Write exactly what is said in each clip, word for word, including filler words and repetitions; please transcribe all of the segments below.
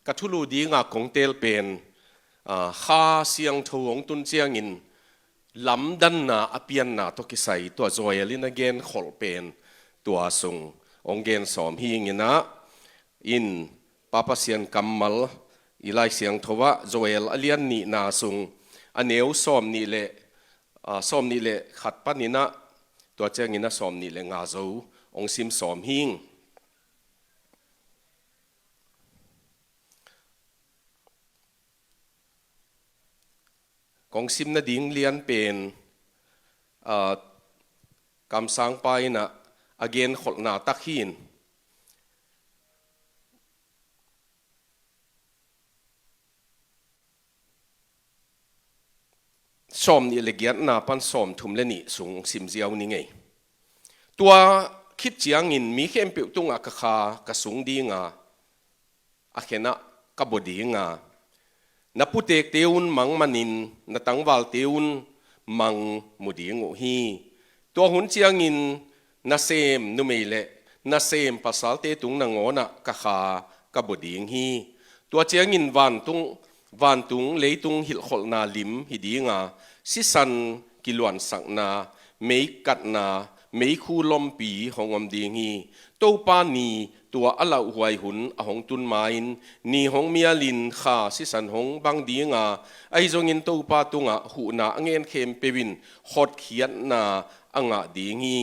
ka thulu dinga kong teel pen, ah, Kha Siangtho hong tun ciangin lamdanna a pianna tawh kisai tua Joel in a genkholh pen tua sung hong gen sawm hi ing in ah, in Pa Pasian kammal i Lai Siangtho ah Joel a lian nihna sung a neu sawm nih le, ah, sawm nih le khat panin ah tua ciangin a sawm nih le nga zo hong sim sawm hi ing. Kong sim nading lian pen, ah, kamsangpa in ah a genkholhna tak hi in, sawm nih le giatna pan sawm thum le nih sung sim ziau ni ngei. Tua khit ciangin mi khempeuh tungah ka Kha ka sung ding a, a khen ah ka bua ding a, na putekte un mang manin na tangvalte un mang mu ding uh hi. Tua hun ciangin nasem numei le nasem pasalte tung nangawn ah ka Kha ka bua ding hi. Tua ciangin vantung, vantung leitung hilhkholhna lim hi ding a, sisan kiluansakna, meikatna, meikhu lompi hong om ding hi. Topa ni tua a lauhuai hun a hong tun ma-in ni hong mialin Kha sisan hong bang ding a, ahi zongin Topa tungah huhna a ngen khempeuh in hotkhiatna a ngah ding hi.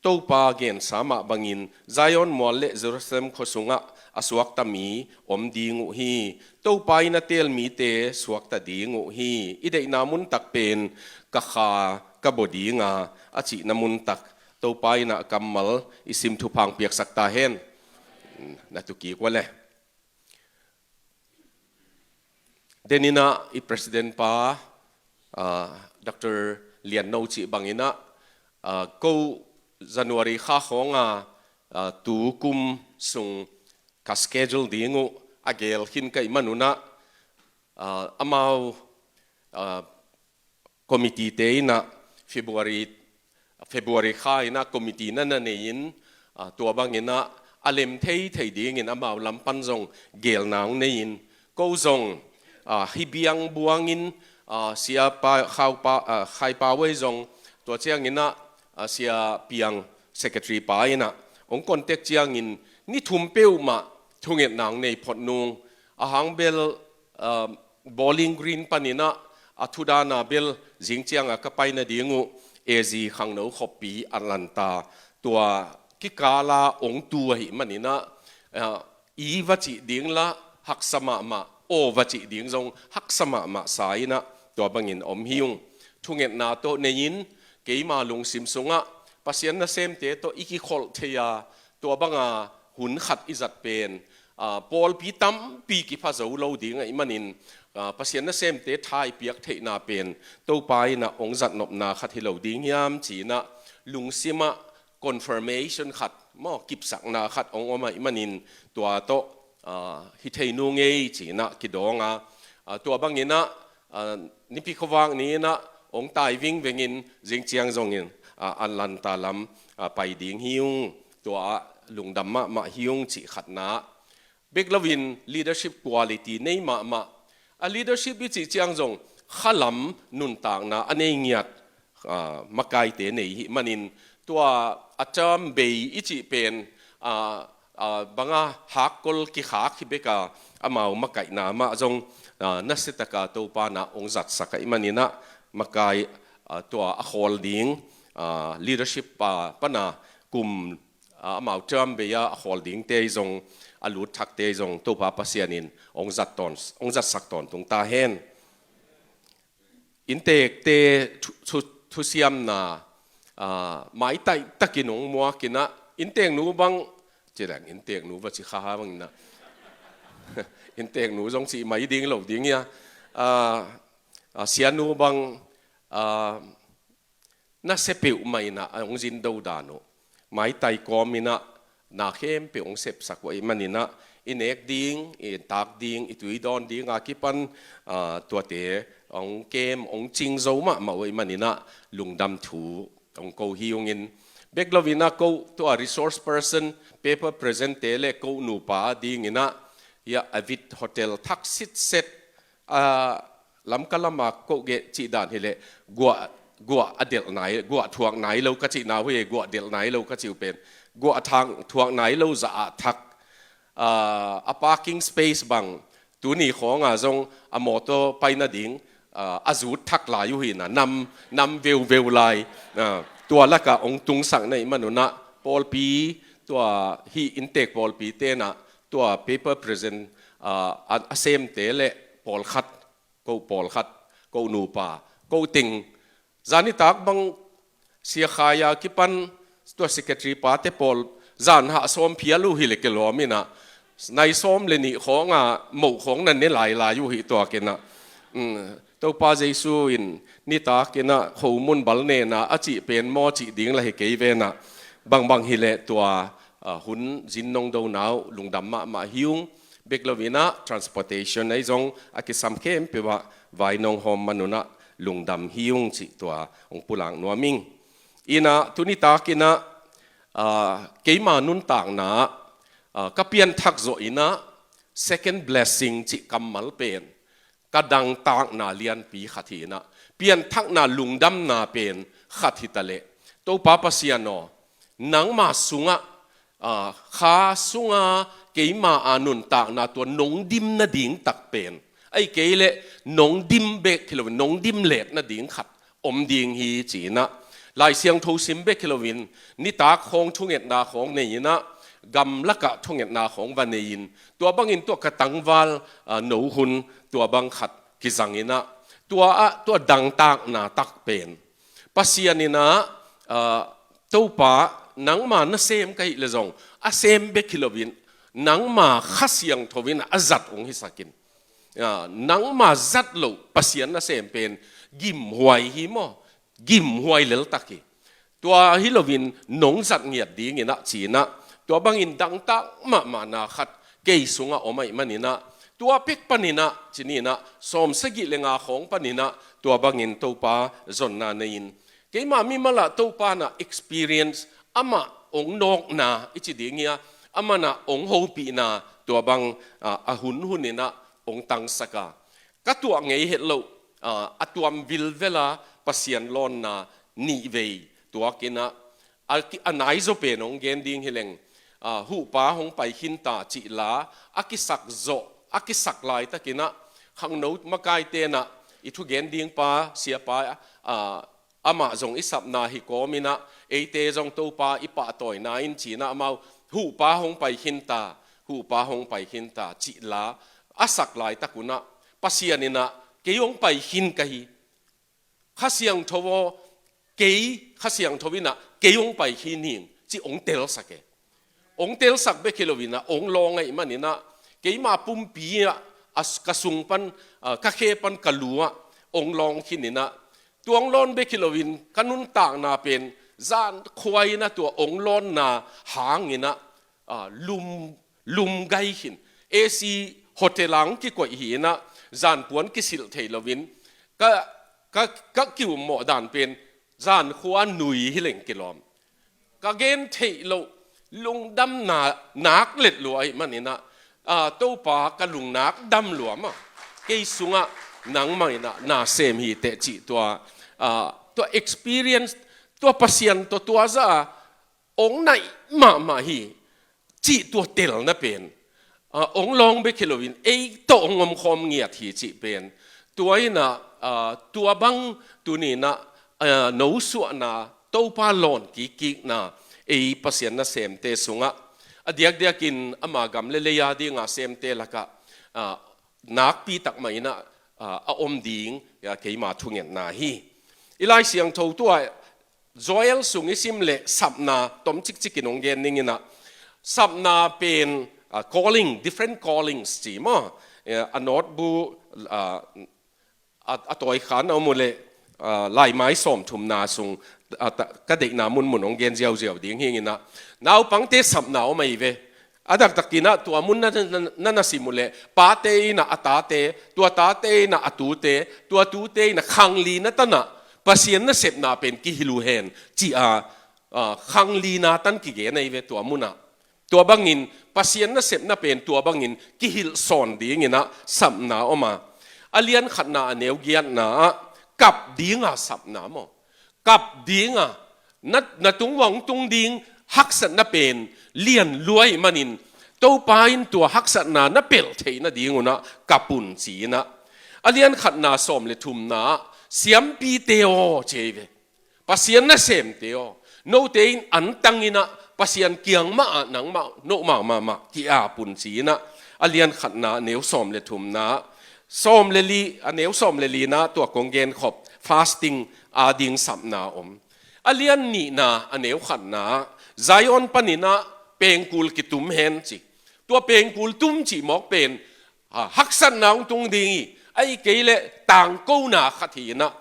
Topa gensa mah bangin Zion mual le Jerusalem khua sungah a suakta mi om ding uh hi. Topa in a teel mite suakta ding uh hi. I deihna mun tak pen ka Kha ka bua ding a, a cihna mun tak Topa in ah kammal i sim thupha hong piaksak ta hen. Na tu kik ua le. Den in ah i president pa, ah, Doctor Lian No cih bangin ah, ah, ko January kha khawng a, ah, tu kum sung ka schedule ding uh a geel khin ka hih man un ah, ah, amau, ah, committee te in ah February, February kha in ah committee na na nei in, ah, tua bangin ah a lem thei thei dingin amau lam pan zong geelna hong nei in, ko zong, ah, hih biang buangin, ah, Sia Pa, Khau Pa, ah, Khai Pa Wei zong, tua ciangin ah, ah, Sia Piang secretary pa in ah hong contact ciangin ni thum peuhmah thungetna hong nei phot nung, a hang bel, ah, Bowling Green panin ah a thudana bel zing cianga ka pai nading uh A Z khangno khoppi Atlanta, tua kikala hong tu ahih manin ah, ah, i va cih ding la haksa mahmah, aw va cih ding zong haksa mahmah sa in ah tua bangin om hi ung. Thungetna tawh nei in keima lungsim sungah Pasian nasemte tawh i kikholh thei a, tua banga hun khat i zat pen, ah, pawlpi tampi kipha zo lo ding ahih manin, ah, Pasian nasemte tha i piak theihna pen Topa in ah hong zatnopna khat hi lo ding hiam ci in ah lungsim ah confirmation khat maw, kipsakna khat hong om ahih manin tua tawh, ah, hi thei nung ei ci in ah kidawng a, ah, tua bangin ah, ah, Nipi khuavak ni in ah hong tai vingvengin zing ciang zongin, ah, Atlanta lam, ah, pai ding hi ung, tua ah lungdam mahmah hi ung cih khatna. Bek loin leadership quality nei mahmah. A leadership i cih ciang zong khalam nuntakna a nei ngiat, ah, makaite nei hi manin tua a term bei i cih pen, ah, ah, banga hakkol kikhak hi bek a, amau makaihna mah zong, ah, nasia taka Topa in ah hong zatsak ahih manin ah makai, ah, tua a khawl ding, ah, leadership pa pana kum, ah, amau term bei a a khawl dingte zong, a lut thakte zong Topa Pasian in hong zat tawn, hong zatsak tawntung ta hen. Inntekte thu, thu, thusiamna, ah, maitai takin hong muak in ah, innteknu bang, ci leng innteknu va ci kha ha bang in ah. Innteknu zong cih mai ding lo ding hi a. Ah, ah, sianu bang, ah, nasia peuhmah in ah hong zin do dan uh. Maitai kawm in ah na khempeuh hong sepsak uh ahih manin ah, i nek ding, i tak ding, i tui dawn ding a kipan, ah, tuate hong kem, hong cing zo mahmah uh ahih manin ah lungdam thu hong ko hi ung in. Bek loin ah ko tua resource person, paper present te le ko nupa dingin ah, Hiah Avit Hotel thak sitset, ah, Lamka lama koh geh cih dan hileh guah, guah a delh nai, guah thuak nai lo ka cihna uh hi, guah delh nai lo ka cih uh pen guah thang thuak nai lo zah ah thak, ah, a parking space bang tuni khawnga zong a mawtaw pai nading, ah, a zut thak lai uh hi na, nam, nam veuveu lai, ah, tua lakah hong tungsak na ih manunah pawlpi, tua hih inntek pawlpi tenah tua paper present, ah, a, a semte le pawlkhat, ko pawlkhat, ko nupa, ko teng, zanitak bang Sia Khai a kipan tua secretary pate pawl zan hah sawm phial uh hi le kilawm inah, nai sawm le nih khawnga moh khawng na ne lailai uh hi tua kinah. Um, Topa Jesu in nitak inah khomun bal nena a cih pen maw cih ding la hi kei venah, bangbang hileh tua, ah, hun zin nong dona uh lungdam mahmah hi ung. Bek lo inah transportation ahi zong a kisam khempeuh ah vai nong hawm manunah lungdam hi ung cih tua hong pulak nuam ing. Inah tuni tak inah, ah, keima nuntakna, ah, ka pianthak zawh inah second blessing cih kammal pen ka dangtakna lianpi khat hi inah, pianthakna lungdamna pen khat hi taleh, Topa Pasian aw, nangma sungah, ah, kha sunga keima a nuntakna tua nong dim nading tak pen, ahih kei leh nong dim bek hi lo, nong dim let nading khat om ding hi ci inah, Lai Siangtho sim bek hi loin nitak khawng thungetna khawng nei inah, gamlakah thungetna khawng va nei in, tua bangin tua ka tangval, ah, no hun tua bang khat kizang inah, tua ah tua dangtakna tak pen Pasian inah, ah, Topa, nangma nasem ka hih le zong a sem bek hi loin nangma Kha Siangtho inah a zat hong hisak in. Ah, nangma zat loh Pasian nasem pen gimhuai hi maw? Gimhuai leltak hi. Tua hi loin nong zat ngiat ding inah ci inah, tua bangin dangtak mahmahna khat kei sungah om ahih man inah, tua pek pan inah ci ni inah, sawmsagih le nga khawng pan inah tua bangin Topa zonna nei in. Keima mimal ah Topa na experience, amah hong nawkna i ci ding hi a, amah na hong hopihna tua bang, ah, a hunhun inah hong tangsak a, ka tuah ngei het loh, ah, a tuam vilvel a Pasian lawnna nihvei tuak inah, a ki-, a naizaw pen hong gen ding hi leng, ah, Huhpa hong pai khin ta cih la a kisak zawh, a kisak laitak inah, khangno makaite inah i thugen ding pa, siapa, ah, amah zong i sapna hi kawm inah, eite zong Topa i pahtawina in ci inah amau, Huhpa hong pai khin ta, Huhpa hong pai khin ta cih la a sak laitak un ah, Pasian inah kei hong pai khin ka hi, Kha Siangtho aw, kei Kha Siangtho inah kei hong pai khin hing ci hong telsak e. Hong telsak bek hi lo inah hong lawng ahih man inah, keima pumpi ah, a s-, ka sung pan, ah, ka khe pan ka lu ah hong lawng khin inah, tua hong lawn bek hi loin ka nuntakna pen zan khua inah tua hong lawnna hang inah, ah, lum, lum gai khin. A C hotel ah hong kikoih hi inah, zanpuan kisilh thei loin ka, ka, ka kiummawh dan pen zan khua nui hi leng kilawm. Ka gen theih loh lungdamna nak let lua ahih man inah, ah, Topa, ka lungnak dam lua mah, kei sungah nangmah inah na sem hi teh cih tua, ah, tua experience, tua Pasian tawh tua zah a hong naih mahmah hi cih tua telna pen, ah, hong lawng bek hi loin ei tawh hong omkhawm ngiat hi cih pen, tua inah, ah, tua bang tuni inah, ah, nosuahna, Topa lawn kikkikna ei Pasian nasemte sungah, a diakdiakin ama gam le lei a dinga semte lakah, ah, nakpi tak mah inah, ah, a om ding, ah, keima thungetna hi. I Lai Siangtho tua Joel sung i sim leh sapna tom cikcik in hong gen ning inah, sapna pen, ah, calling, different callings ci maw? Eh, a notebook, ah, a, a tawi khan a om uh leh, ah, laimai sawmthumna sung, ah, ta-, ka deihna munmun hong gen ziauziau ding hi inah, naupangte sapna om ahi ve. A daktak inah tua mun na, na, na, na sim uh leh, pate inah a tate, tua tate inah a tute, tua tute inah khanglina tan ah Pasian nasepna pen kihilh uh hen ci a, ah, khanglina tan kigen ahi ve tua mun ah. Tua bangin Pasian nasepna pen tua bangin kihilhsawn dingin ah sapna om a, a lian khatna a neu giatna ah kap dinga sapna maw? Kap dinga, na, na tung uah hong tung ding haksatna pen lian lua ahih manin, Topa in tua haksatna na pelh theih nadingun ah kap un ci-in ah. A lian khatna sawm le thumna ah, siampite aw ci hi ve. Pasian nasemte aw, note in antangin ah Pasian kiang mah ah nangmah, note mah mahmah ki-ap un ci-in ah. A lian khatna a neu sawm le thumna, sawm le li, a neu sawm le lina tua kong genkhop fasting a ding sapna om. A lian nihna a neu khatna, Zion panin ah pengkul kitum hen ci. Tua pengkul tum cih mawk pen, a, haksatna hong tung ding hi, ahih kei leh tangkona khat hi-in ah,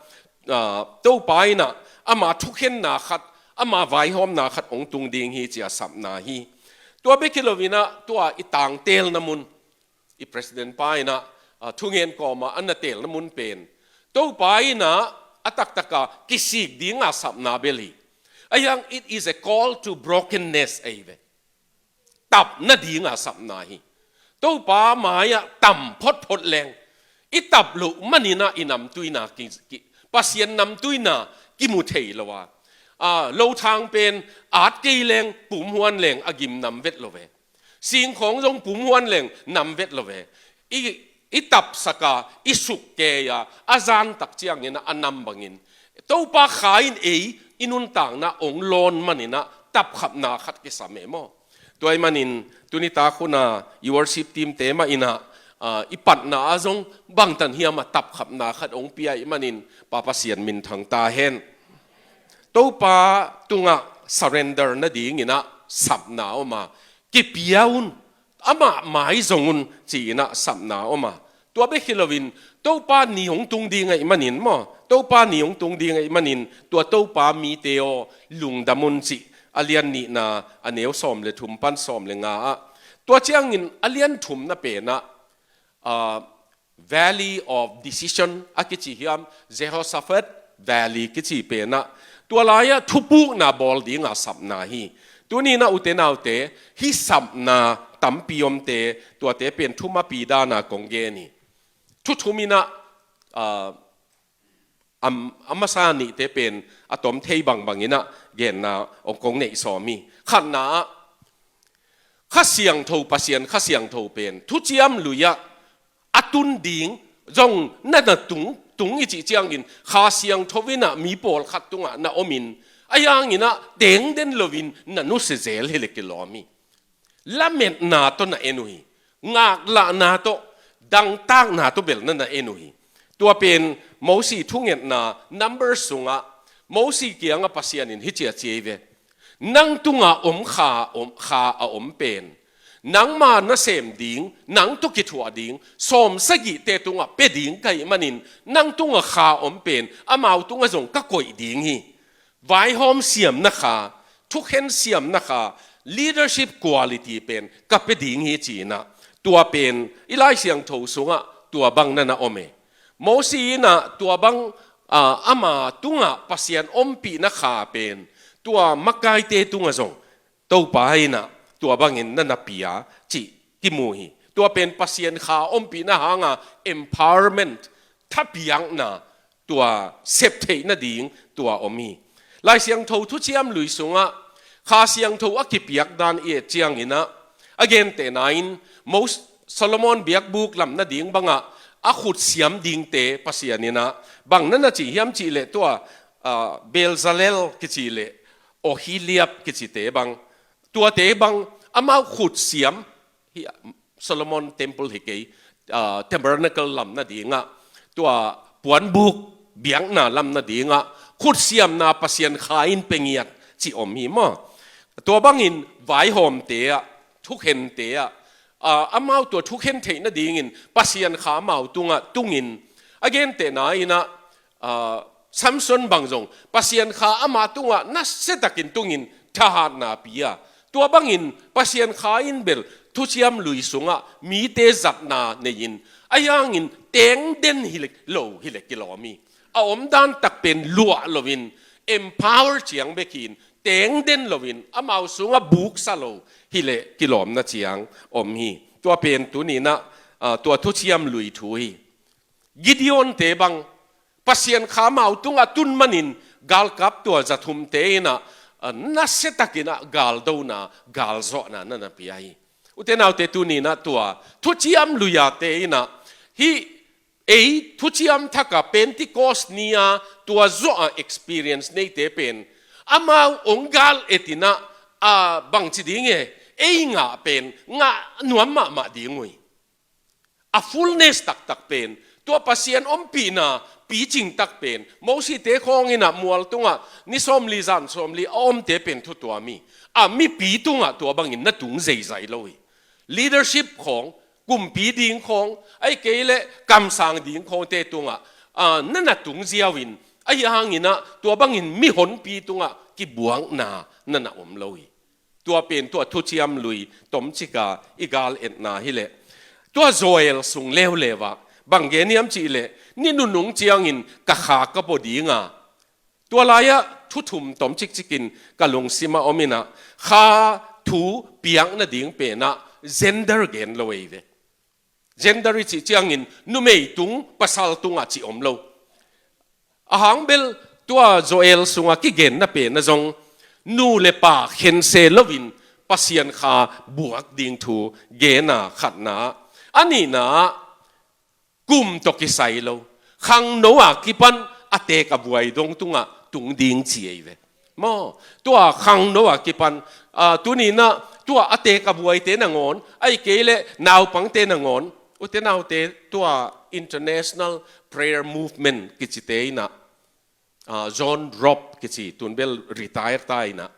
a, Topa in ah ama thukhenna khat, ama vaihawmna khat hong tung ding hi ci a sapna hi. Tua bek hi loin ah tua i tangtelna mun, i president pa in ah, a, thungen kawma a na telna mun pen, Topa in ah a taktaka kisik dinga sapna bel hi. Ahi hang, it is a call to brokenness ahi ve. Tap nadinga sapna hi. Topa mai-ah tam photphot leng, i tap loh manin ah i namtuina ki, ki, Pasian namtuina kimu thei lo a. A, lothang pen at kei leng pumhuan leng a gimnam vet lo ve. Singkhawng zong pumhuan leng nam vet lo ve. I, i tapsak a, i suk kei a, a zan tak ciangin a nam bangin, Topa Kha in ei i nuntakna hong lawn manin ah tapkhapna khat kisam e maw? Tua ahih manin tuni tak hun a i worship team te mah in ah, a, i patna ah zong bangtan hiam a tapkhapna khat hong pia ahih manin Pa Pasian minthang ta hen. Topa tungah surrender nadingin ah sapna om a, kipia un, amah mai zong un ci-in ah sapna om a. Tua bek hi loin Topa ni hong tung ding ahih manin maw, Topa ni hong tung ding ahih manin tua Topa mite aw, lungdam un cih a lian nihna a neu sawm le thum pan sawm le nga ah. Tua ciangin a lian thumna pen ah, a, Valley of Decision a kici hiam, Jehoshaphat Valley kici pen ah, tua lai-ah thupukna bawl dinga sapna hi. Tuni-in ah ute naute, hih sapna tampi omte, tuate pen thumapi dana kong gen hi. Thu thum in ah, a, a, a masa nihte pen a tom thei bangbangin ah genna hong kong neih sawm hi. Khatna ah, Kha Siangtho, Pasian Kha Siangtho pen thuciam lui-ah a tun ding zong na na tung, tung i cih ciangin Kha Siangtho in ah mi pawlkhat tungah na om in, ahi hangin ah tengden loin na nusia zel hi leh kilawm hi. Lametna tawh na en uh hi. Ngaklahna tawh, dangtakna tawh bel na na en uh hi. Tua pen Mosi thungetna Numbers sungah Mosi kiangah Pasian in hih ci a ci hi ve. Nang tunga om kha, om, kha a om pen, nangma nasem ding, nang tawh kithuah ding sawmsagihte tungah pia ding ka hih manin, nang tunga kha a om pen amau tungah zong ka koih ding hi. Vaihawm siamna kha, thukhen siamna kha, leadership quality pen ka pia ding hi ci-in ah, tua pen i Lai Siangtho sungah tua bang na na om e. Mosi in ah tua bang, a, ama tungah Pasian ompihna kha pen tua makaite tungah zong Topa in ah tua bangin na na pia cih kimu hi. Tua pen Pasian Kha ompihna hanga empowerment, thapiakna, tua sep theih nading tua om hi. Lai Siangtho thuciam lui sungah Kha Siangtho a kipiak dan i et ciangin ah, a gentehna in Mos-, Solomon biakbuk lam nading bangah a khut siam dingte Pasian in ah bang na na ci hiam cih leh tua, a, Bezalel kici leh Oholiab kicite bang, tuate bang amau khut siam, hih Solomon Temple hi kei, a, Tabernacle lam nadingah, tua puanbuk biakna lam nadingah khut siamna Pasian Kha in pia ngiat cih om hi maw? Tua bangin vaihawmte ah, thukhente ah, a, amau tua thukhen theih nadingin Pasian Kha amau tungah tungin, a gentehna in ah, a, Samson bang zong Pasian Kha ama tungah nasiatakin tungin thahatna pia. Tua bangin Pasian Kha in bel thuciam lui sungah mite zatna nei-in, ahi hangin tengden hi lo hi leh kilawm hi. A omdan tak pen luah loin, empower ciang bek hi-in, tengden loin, amau sungah buksa lo, hileh kilawmna ciang om hi. Tua pen tuni-in ah, ah, tua thuciam lui thu hi. Gideon-te bang Pasian kha amau tungah tun manin galkap tua zathumte in ah, ah, nasiatakin ah galdona, galzawhna na na pia hi. Ute naute, tuni-in ah tua thuciam lui-ate in ah hih ei thuciam thak a Pentecost ni-a tua zawh a experience neite pen amau hong gal et in ah, ah, bangci ding e, ei ngah pen ngah nuam mahmah ding uh hi. A fullness taktak pen, tua Pasian ompihna picing tak pen, Mosite khawng in ah mual tungah ni sawmli zan sawmli a omte pen thu tuam hi. A mipi tungah tua bangin na tung zeizai lo hi. Leadership khawng, kumpi ding khawng, ahih kei leh kamsang ding khawngte tungah, ah, na na tung ziau in, ahih hangin ah tua bangin mihonpi tungah kibuakna na na om lo hi. Tua pen tua thuciam lui tomcik a i gal etna hileh, tua Joel sung leuleu ah bang gen hiam cih leh, ni nunung ciangin ka kha ka bua ding a, tua lai-ah thu thum tomcikcik in ka lungsim ah om in ah, kha thu piak nading pen ah gender gen lo ei ve. Gender i cih ciangin numei tung, pasal tung a cih om lo. A hang bel tua Joel sungah kigenna pen ah zong nu le pa khense loin Pasian kha buak ding thu gen a, khatna. A nihna, kum tawh kisai lo. Khangno a kipan a teek a buai dong tungah tung ding ci ei ve. Maw, tua khangno a kipan, ah, tuni-in ah tua a teek a buaite nangawn, ahih kei leh naupangte nangawn, ute naute, tua International Prayer Movement kicite in ah, ah, John Robb kici, tun bel retire ta in ah,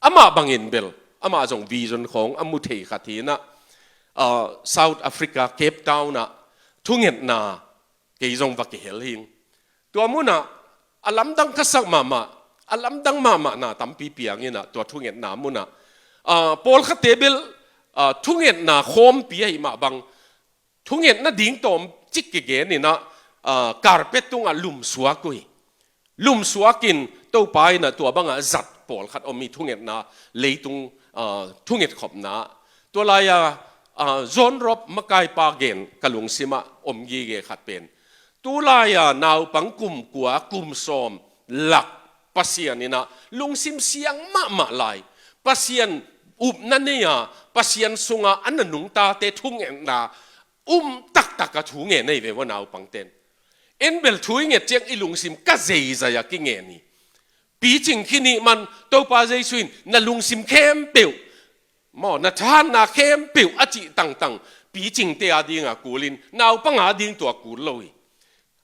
amah bangin bel, amah zong vision khawng a mu thei khat hi in ah, ah, South Africa, Cape Town ah thungetna kei zong va kihel hing. Tua munah a lamdang khasak mahmah, a lamdang mahmahna tampi piang in ah tua thungetna munah, ah, pawlkhatte bel, ah, thungetna khawmpi ahih mah bang, thungetna ding tawmcik kigen in ah, ah, carpet tungah lumsuak uh hi. Lumsuakin Topa in ah tua bangah zat pawlkhat om hi, thungetna, leitung, ah, thunget khopna. Tua lai-a, ah, John Robb makaipa gen ka lungsim ah om gige khat pen, tu lai-a naupang kum kua, kum sawm lak Pasian in ah lungsim siang mahmah lai, Pasian upna nei a, Pasian sungah a na nungtate thungetna um taktak a thu ngen ahi ve ua naupangten. En bel thu i nget ciang i lungsim ka zeizai a kingen hi. Picing khin ahih man Topa Jesu in na lungsim khempeuh, maw, na thahatna khempeuh a cih tangtang picingte a ding a kul in, naupang a ding tua kul lo hi.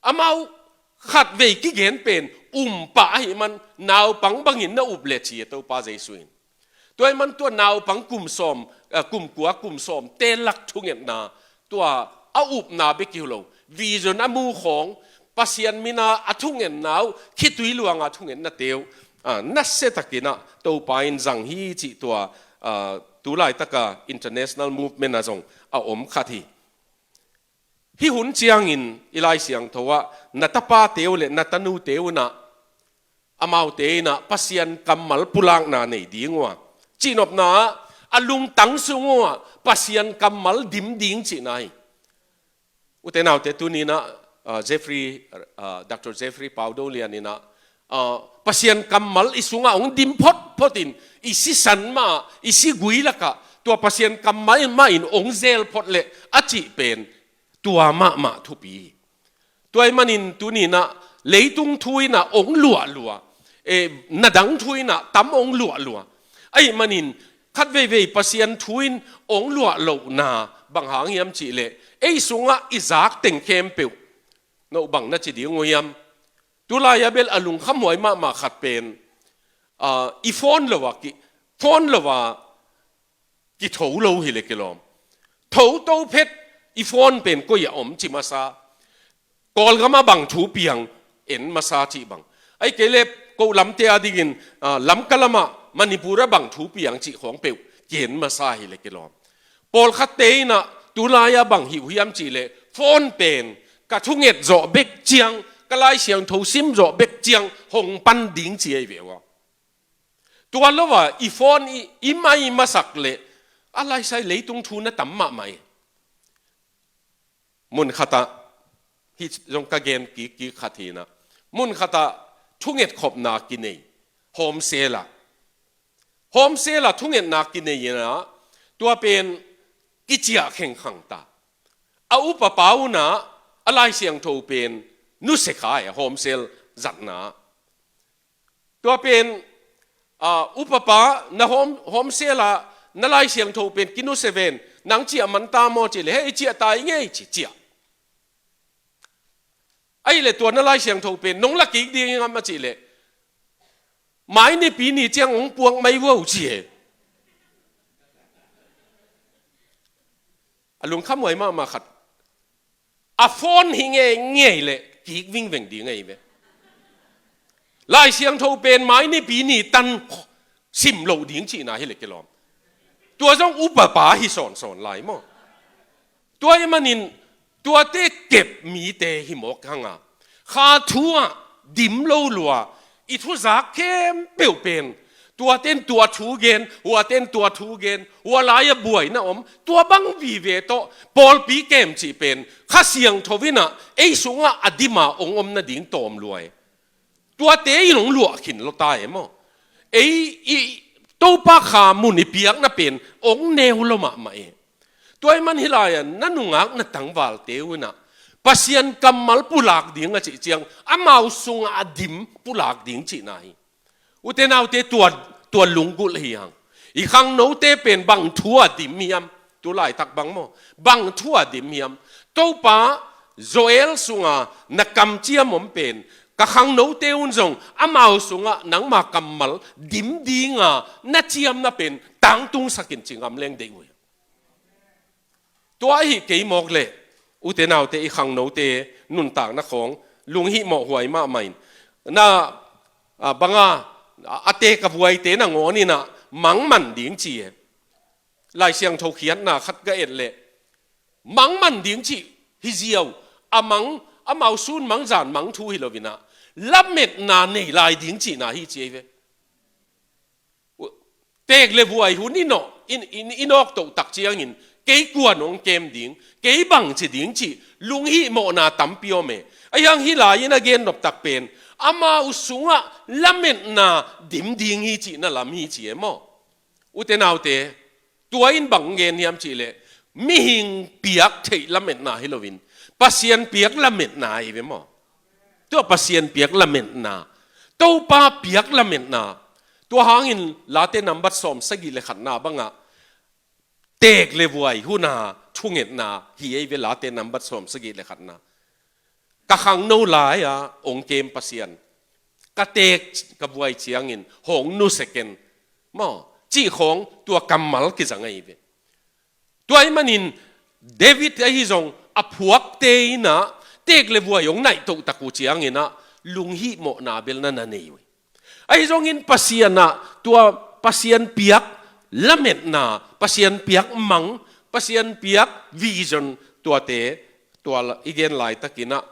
Amau khatvei kigen pen um pah ahih man naupang bangin na up leh ci a Topa Jesu in. Tua ahih man tua naupang kum sawm, eh, kum kua, kum sawmte lak thungetna, tua a upna bek hi lo, vision a mu khawng, Pasian min a a thungetna uh, khitui luang a thungetnate uh, ah, nasiatakin ah Topa in zang hi cih tua, ah, tu laitak a international movement ah zong a om khat hi. Hih hun ciangin i Lai Siangtho ah na tapate uh le na tanute un ah amaute in ah Pasian kammal pulakna nei ding uh a, cihnopna ah a lungtang sung uh ah Pasian kammal dim ding cihna hi. Ute naute, tuni-in ah, ah, Jeffrey, ah, Doctor Jeffrey Pau Do Lian in ah, ah, Pasian kammal i sungah hong dim photphot in, i sisan mah, i sigui lakah tua Pasian kammal mah in hong zel phot leh a cih pen tua mahmah thupi hi. Tua ahih manin tuni-in ah leitung thu in ah hong luahlua, eh, na dang thu in ah tam hong luahlua. Ahih manin khatveivei Pasian thu in hong luahlohna bang hang hiam cih leh, ei sungah i zak teng khempeuh, no bang na ci ding uh hiam? Tu lai-a bel a lungkhamhuai mahmah khat pen, ah, i phone lo a ki, phone lo a kitho lo hi leh kilawm. Tho to phet i phone pen koi ah om ci masa. Kawlgam ah bang thu piang en masa cih bang. Ahih kei leh ko lamte a dingin, ah, Lamka lamah Manipur ah bang thu piang cih khawng peuh ki-en masa hi leh kilawm. Pawlkhatte in ah tu lai-a bang hi uh hiam cih leh phone pen ka thunget zawh bek ciang, ka Lai Siangtho sim zawh bek ciang hong pan ding ci ahi ve uh a. Tua lo a i phone i, i mai masak leh A laisai leitung thu na tam mahmah hi. Mun khatah, hih zong ka gen kikkik khat hi-in ah, mun khatah thunget khopna kinei, home cell ah. Home cell ah thungetna kinei in ah, tua pen kiciah khengkhang ta. A upapa un ah, a Lai Siangtho pen nusia kha e, home cell zatna. Tua pen, a, upapa, na home, home cell ah na Lai Siangtho pen kinusia ven, nang ciah man ta maw cih leh, hei, ciah ta ing ei ci, ciah. Ahih leh tua na Lai Siangtho pen nong la kik ding hi ngam a cih leh, mai Nipi ni ciang hong puak mai vo ci e. A lungkhamhuai mahmah khat. A phone hi ngeingei leh kik vingveng ding ahi ve. Lai Siangtho pen mai Nipi ni tan sim loh ding cihna hi leh kilawm. Tua zong upapa hi sawnsawn lai maw. Tua ahih manin, tuate kep mite hi mawk hang a, kha thu ah dim lo lua, i thuzak khempeuh pen, tuate'n tua thu gen, huate'n tua thu gen, hua lai-ah buaina om, tua bang vive tawh pawlpi kem cih pen Kha Siangtho in ah ei sungah a dim a hong om nading tawm lua e. Tuate in hong luah khin lo ta e maw. Ei, i, Topa kha mun i piakna pen hong neu lo mahmah e. Tua ahih man hih lai-ah na nungak na tangvalte un ah Pasian kammal pulak ding a cih ciang, amau sungah a dim pulak ding cihna hi. Ute naute, tua, tua lunggulh hi hang. I khangnote pen bang thu a dim hiam? Tu laitak bang maw, bang thu a dim hiam? Topa Joel sunga na kamciam om pen, ka khangnote un zong amau sungah nangma kammal dim dinga na ciamna pen tangtungsak in ci ngam leng deih uh hi. Tua ahi kei mawk leh, ute naute, i khangnote nuntakna khawng lunghihmawhhuai mahmah in, na, a, banga, a, a teek a vuaite nangawn in ah mangman ding ci e. Lai Siangtho khiatna khat ka et leh, mangman ding cih hi ziau, a mang, amau sun mang zan mang thu hi lo-in ah, lametna nei lai ding cihna hi ci ei ve. Teek le vuai hun i nawh, i, i, i nawk toh tak ciangin, kei kua'n hong kem ding, kei bangci ding cih lunghihmawhna tampi om e. Ahi hang hih lai-in a gen nop tak pen, amau sungah lametna dim ding hi cihna lam hi ci e maw. Ute naute, tua in bang gen hiam cih leh, mihing piak theih lametna hi lo-in, Pasian piak lametna hi ve maw. Tua Pasian piak lametna, Topa piak lametna. Tua hangin Late nambat sawmsagih le khatna bangah, teek le vuai hun a thungetna hi ei ve, Late nambat sawmsagih le khatna. Ka khangno lai-a hong kem Pasian, ka teek ka vuai ciangin hong nusia ken maw, cih khawng tua kammal kizang ahi ve. Tua ahih manin David ahi zong a phuakte in ah teek le vuai hong naih toh tak uh ciangin ah lunghihmawhna bel na na nei uh hi. Ahi zongin Pasian ah, tua Pasian piak lametna, Pasian piak mang, Pasian piak vision, tuate, tua la, i gen laitakin ah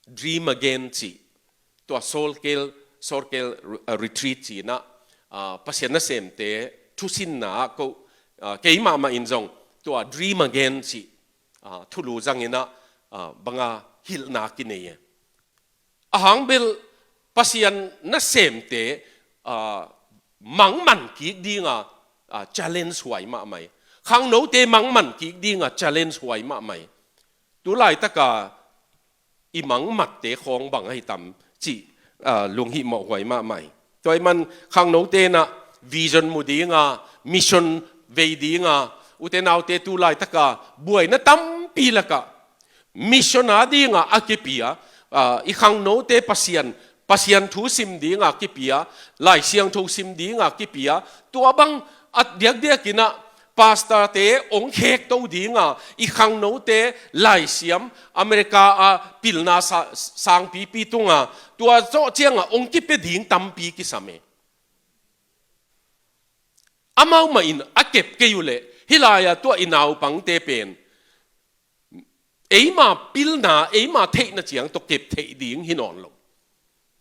Dream Again cih, tua Soul Care, Soul Care, uh, Retreat cih in ah, uh, Pasian nasemte thusinna ah ko, uh, kei mahmah in zong tua Dream Again cih, uh, thulu zangin ah, uh, banga hilhna kinei e. A hang bel Pasian nasemte, ah, mangman kik dinga, ah, challenge huai mahmah hi. Khangnote mangman kik dinga challenge huai mahmah hi. Tu laitaka i mangmatte khawng bang ahi tam cih, ah, lunghihmawh huai mahmah hi. Tua ahih man khangnote in ah vision mu dinga, mission vei dinga, ute naute tu laitaka buaina tampi lakah mission a dinga a kipia, ah, i khangnote Pasian, Pasian thu sim dinga kipia, Lai Siangtho sim dinga kipia, tua bang a diakdiakin ah pastorte hong khekto dinga, i khangnote laisiam, America a pilna sa-, sangpipi tunga, tua zawh cianga hong kipia ding tampi kisam e. Amau mah in a kep kei uh leh, hih lai-a tua i naupangte pen eima pilna, eima theihna ciang tawh kep theih ding hi nawn lo.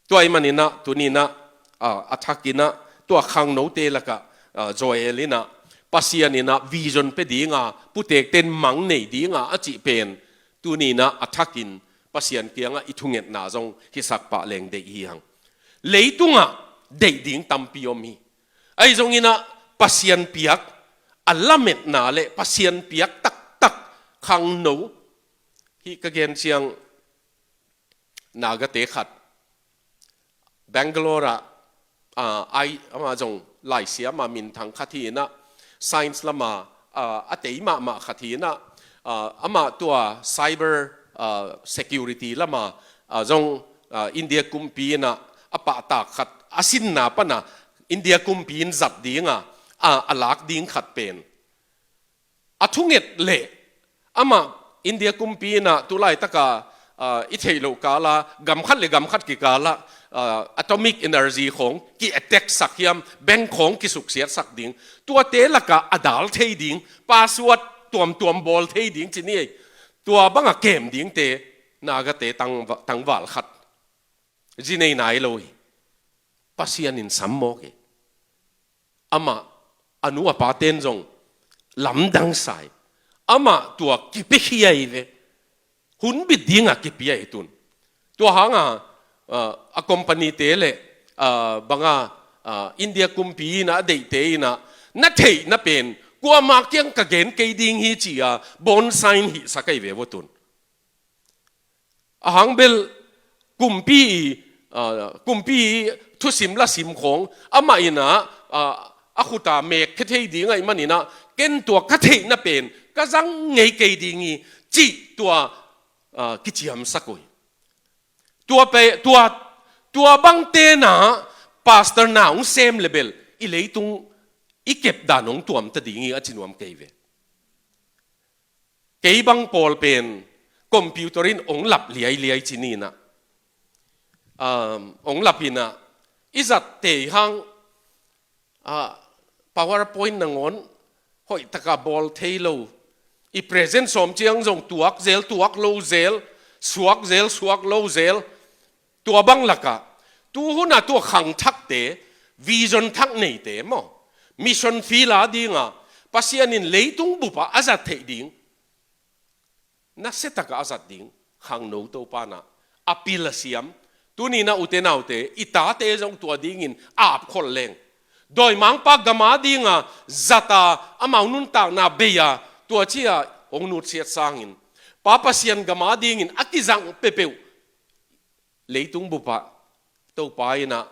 Tua ahih manin ah, tuni in ah, a, a thakin ah, tua khangnote lakah, a, Joel in ah, Pasian in ah vision pia dinga, putekten mang nei dinga a cih pen, tuni in ah a thakin Pasian kiangah i thungetna zong hisak pah leng deih hi hang. Leitungah deih ding tampi om hi. Ahi zongin ah Pasian piak a lametna le Pasian piak taktak khangno hi. Ka gen ciang Nagate khat Bangalore ah, ah, ai, ama zong laisiam a minthang khat hi in ah, science lama, ah, a tei mahmah khat hi in ah, ah, ama tua cyber, ah, security lama, ah, zong, ah, India kumpi in ah a pahtak khat a sinna pana India kumpi in zat dinga, ah, a lak ding khat pen a thunget leh amah India kumpi in ah tulaitaka, ah, i theih loh kala gam khat le gam khat kikala, ah, atomic energy khawng ki-attack sak hiam, bank khawng kisuksiat sak ding, tuate laka a dal thei ding, password tuamtuam bawl thei ding ci ni ei. Tua banga kem dingte Nagate tang, tangval khat zi nei nai lo hi. Pasian in sam mawk hi. Amah a nu a paten zong lamdang sa hi. Amah tua kipia hi ve. Hun bit dinga kipia hi tun. Tua hanga, ah, a company te le, ah, banga, ah, India kumpi in ah a deihte in ah na theih na pen kuama kiang ka gen kei ding hi ci-a bond sign hihsak ahi ve vo tun. A hang bel kumpi i, ah, kumpi i thusim lasim khawng amah in ah, ah, a khuta mek khia thei ding ahih manin ah ken tua ka theihna pen ka zang ngei kei ding hi cih tua, ah, kiciamsak uh hi. Tua pe, tua, tua bangte na pastor na hong sem le bel i leitung i kepdan hong tuamta ding hi a ci nuam kei ve. Kei bang pawl pen computer in hong lap liailiai ci ni in ah, um, hong lap in ah i zat tei hang, ah, PowerPoint nangawn hoihtaka bawl thei lo. I present sawm ciang zong tuak zel, tuak lo zel, suak zel, suak lo zel. Tua bang laka, tu huna tua khangthakte, vision thak neite maw, mission field a dinga Pasian in leitung bupa a zat theih ding, nasia taka a zat ding khangno Topa na a pil a siam. Tuni na ute naute, i tate zong tua dingin a apkhol leng, dawimangpa gama dinga zata amau nuntakna beia tua cia hong nutsiat sangin, Pa Pasian gama dingin a kizang pepeuh leitung bupa Topa in ah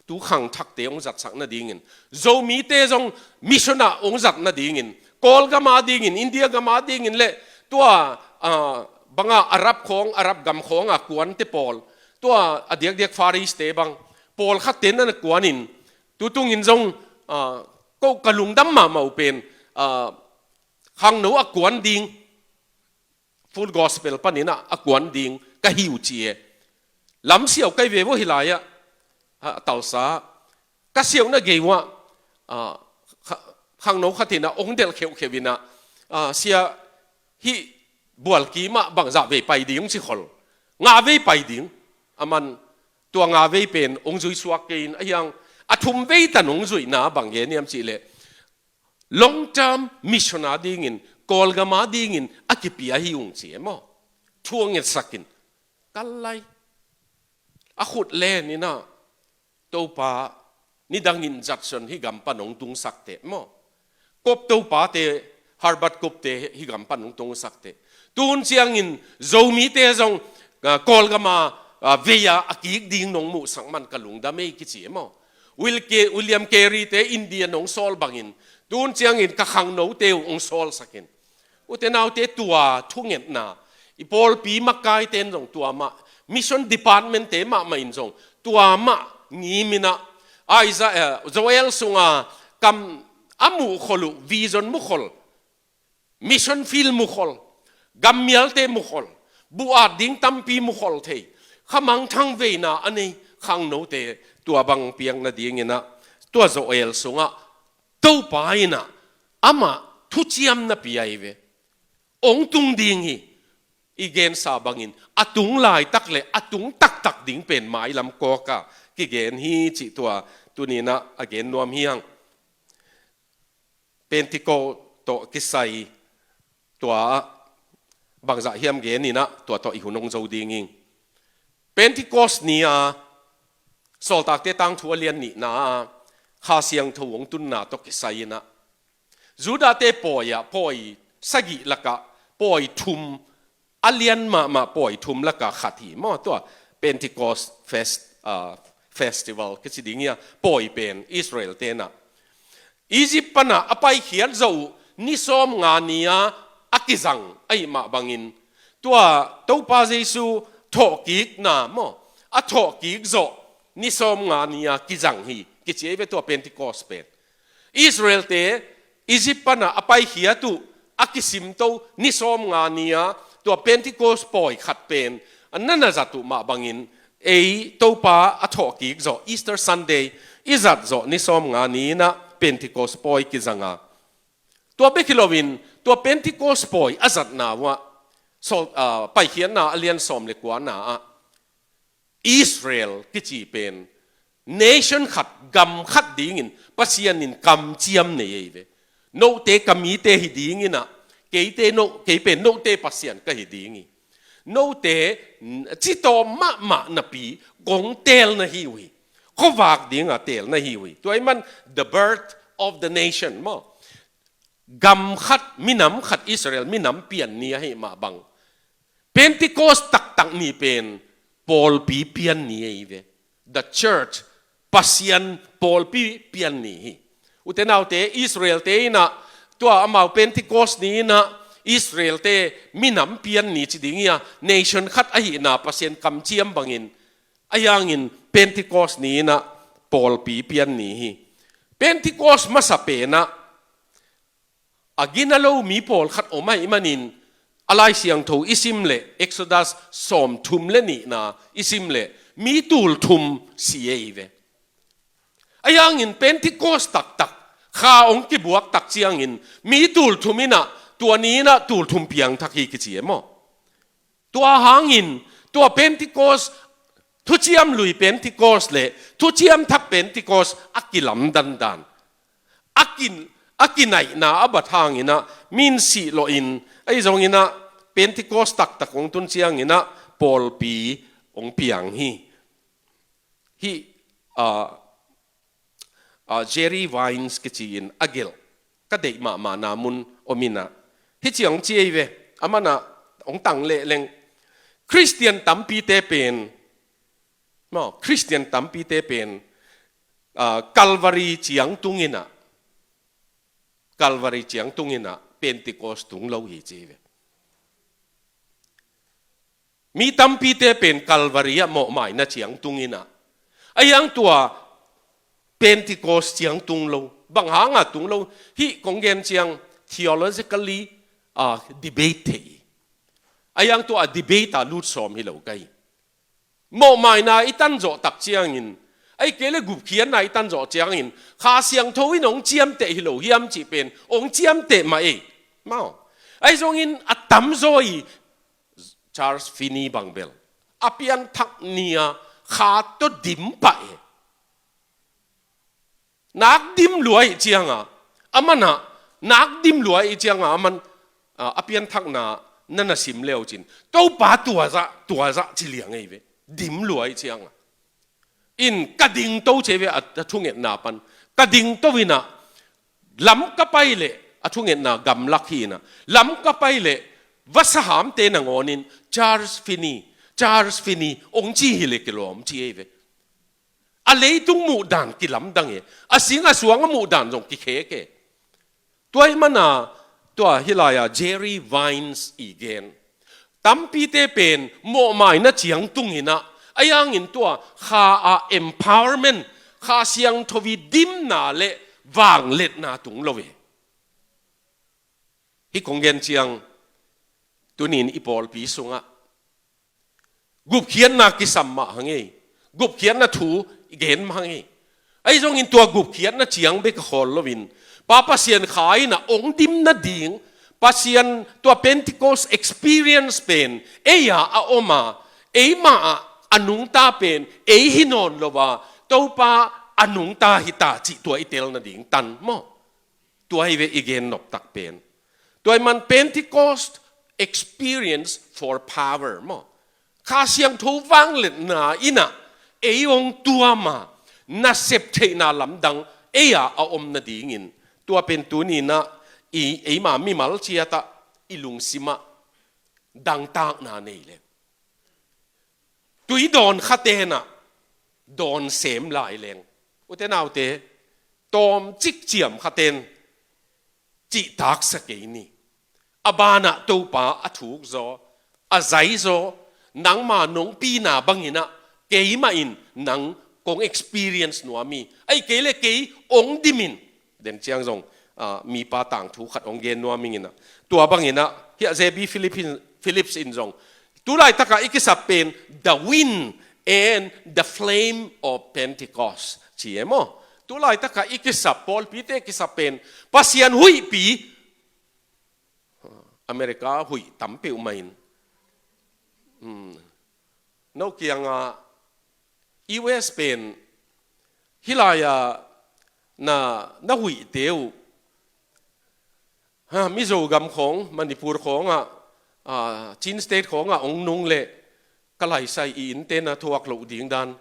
tu khangthakte hong zatsak nadingin, Zomite zong mission ah hong zat nadingin, Kawlgam a dingin, India gam a dingin le tua, ah, banga Arab khawng, Arab gam khawng a kuante pawl, tua a diakdiak Far East te bang pawlkhatte na kuanin, tutungin zong, ah, ko ka lungdam mahmah uh pen, ah, khangno a kuan ding, Full Gospel panin ah a kuan ding ka hi uh ci e. Lamsiau kai ve vo hi lai-ah, ah, a talsa ka siauhna gei uh ah, ah, kha-, khangno khat in ah hong delh kheuhkheuh in ah, ah, sia, hih bualki mah bangzah vei pai ding hong ci khol. Nga vei pai ding. A man tua nga vei pen hong zui suak kei in, a hiang a thum vei tan hong zuihna bang gen hiam cih leh, long term mission a dingin, Kawlgam a dingin a kipia hi ung ci e maw. Thu a ngetsakin, kal lai, a khut len in ah, Topa, nidangin Judson hih gam pan hong tungsak teh maw, Cope Topate, Herbert Cope te hih gam pan hong tungsak teh. Tun ciangin Zomite zong, ah, Kawlgam a, ah, vei a a kik ding nong muhsak man ka lungdam ei kici e maw. Wil Ke-, William Carey te India nong sawl bangin, tun ciangin ka khangnote uh hong sawlsakin. Ute naute, tua thungetna, i pawlpi makaite in zong tua mah, mission department te mahmah in zong tua mah ngim in ah, Isaiah, eh, Joel sunga kam a mukhol uh, vision mukhol, mission field mukhol, gammialte mukhol, buh at ding tampi mukhol thei, khamangthang veina a nei khangnote tua bang piak nadingin ah, tua Joel sungah Topa in ah amah thuciamna pia hi ve. Hong tung ding hi. I gensa bangin a tung laitak le a tung taktak ding pen mailam kawka kigen hi cih tua tuni in ah a gen nuam hi hang. Pentecost tawh kisai tua bangzah hiam gen inah tua tawh i hun hong zo ding ing. Pentecost ni-a Sawltakte tangthu a lian nihna-a Kha Siangtho hong tunna tawh kisai inah Judate pawi-ah pawi sagih lakah pawi thum, a lian mahmah pawi thum lakah khat hi maw, tua Pentecost fest, ah, festival kici ding hi a, pawi pen Israel tenah Egypt panah a paikhiat zawh uh ni sawmnga ni-a a kizang ahih mah bangin, tua Topa Jesu thawhkikna maw, a thawhkik zawh ni sawmnga ni-a kizang hi kici ei ve tua Pentecost pen. Israelte Egypt panah a paikhiat uh a kisimto ni sawmnga ni-a tua Pentecost pawi khat pen a na na zat uh mah bangin, ei Topa a thawhkik zawh Easter Sunday i zat zawh ni sawmnga ni inah Pentecost pawi kizanga. Tua bek hi loin tua Pentecost pawi a zatna uh ah, Sawl-, ah, Paikhiatna a lian sawm le kuana ah Israel kici pen nation khat, gam khat dingin Pasian in kamciam nei ei ve. Note ka mite hi ding inah, keite no, kei pen note Pasian ka hi ding hi. Note, n-, citawm mahmah napi kong teel na hi uh hi. Khuavak dinga teel na hi uh hi. Tua ahih man the birth of the nation maw. Gam khat, minam khat, Israel minam pian ni ahih mah bang, Pentecost taktak ni pen pawlpi pian ni ei ve. The church, Pasian pawlpi pian ni hi. Ute naute, Israelte inah tua amau Pentecost ni inah Israelte minam pian ni ci ding hi a, nation khat ahihna Pasian kamciam bangin, ahi hangin Pentecost ni inah pawlpi pian ni hi. Pentecost masa penah a gina lo mi pawlkhat om ahih manin, a Lai Siangtho i sim leh, Exodus sawmthum le nihna i sim leh, mi tulthum si ei ve. Ahi hangin Pentecost taktak, kha hong kibuak tak ciangin, mi tulthum inah, tua ni inah tulthum piangthak hi kici e maw. Tua hangin, tua Pentecost, thuciam lui Pentecost le thuciam thak Pentecost a kilamdandan, a kin-, a kinaihna a bat hang inah, min sih lawhin, ahi zong inah Pentecost taktak hong tun ciang inah pawlpi hong piang hi. Hih, ah, ah, Jerry Vines kici-in a gelh ka deih mahmahna mun om inah, hih ciang ci ei ve, a manah hong tang lehleng, Khristian tampite pen, maw, Khristian tampite pen, ah, Calvary ciang tung inah, Calvary ciang tung inah Pentecost tung lo hi ci ei ve. Mi tampite pen Calvary ah mawhmaina ciang tung inah, ahi hang tua Pentecost ciang tung lo. Bang hanga tung lo? Hih kong gen ciang theologically, ah, debate thei. Ahi hang tua a debate a lut sawm hi lo ka hi. Mawhmaina i tan zawh tak ciangin, ahi kei le gupkhiatna i tan zawh ciangin, Kha Siangtho in hong ciamteh hi lo hiam cih pen hong ciamteh mah ei. Maw. Ahi zongin a tamzaw i Charles Finney bang bel a pianthak ni-a kha tawh dim pah e. Nak dim lua ih cianga, a manah, nak dim lua ih cianga, a man, a, a pianthakna na na sim leucin, Topa tuazah, tuazah ci liang ei ve. Dim lua ih cianga. In ka dingto ci ei ve a, a thungetna pan. Ka dingto inah, lam ka pai leh, a thungetna gamlak hi inah, lam ka pai leh, vasahamte nangawnin, Charles Finney, Charles Finney, hong ci hi leh kilawm ci ei ve. A leitung muhdan kilamdang e, a sing a suang a muhdan zong kikhek e. Tua ahih mana, tua hih lai-a Jerry Vines i gen, tampite pen mawhmaina ciang tung inah, ahi hangin tua kha a empowerment, Kha Siangtho i dimna le vangliatna tung lo e. Hih kong gen ciang, tuni-in i pawlpi sungah gupkhiatna kisam mah hang ei. Gupkhiatna thu i gen mah hang ei. Ahi zongin tua gupkhiatna ciang bek a khawl loin, Pa Pasian Kha in ah hong dim nading, Pasian tua Pentecost experience pen ei-ah a om a, eimah ah a nungta pen ei hi nawn lo a, Topa a nungta hi ta cih tua i tel nading tan maw? Tua hi ve i gen noptak pen. Tua hi man Pentecost experience for power maw. Kha Siangtho vangliatna in ah ei hong tuam a, nasep theihna lamdang ei ah a om nadingin, tua pen tuni-in ah i, eima mimal ciat ah i lungsim ah dangtakna nei leng, tui dawn khate'n ah dawn sem lai leng, ute naute, tawmcik ciam khate'n cihtaksa kei ni. A ban ah Topa a thuk zaw, a zai zaw, nangma nong pina bangin ah keimah in nang kong experience nuam hi. Ahih kei leh kei hong dim in. Den ciang zong, ah, mipa tangthu khat hong gen nuam ing in ah. Tua bangin ah, hiah J B Philip in, Phillips in zong, tu laitak ah i kisap pen the wind and the flame of Pentecost ci e maw. Tu laitak ah i kisap, pawlpite kisap pen Pasian huihpi. America huih tam peuhmah in. Hmm. No kiangah U S pen hih lai-ah na, na huihte uh, ha, Mizo gam khawng, Manipur khawngah, ah, Chin State khawngah hong nung leh ka laisai i innte na thuak loh ding dan.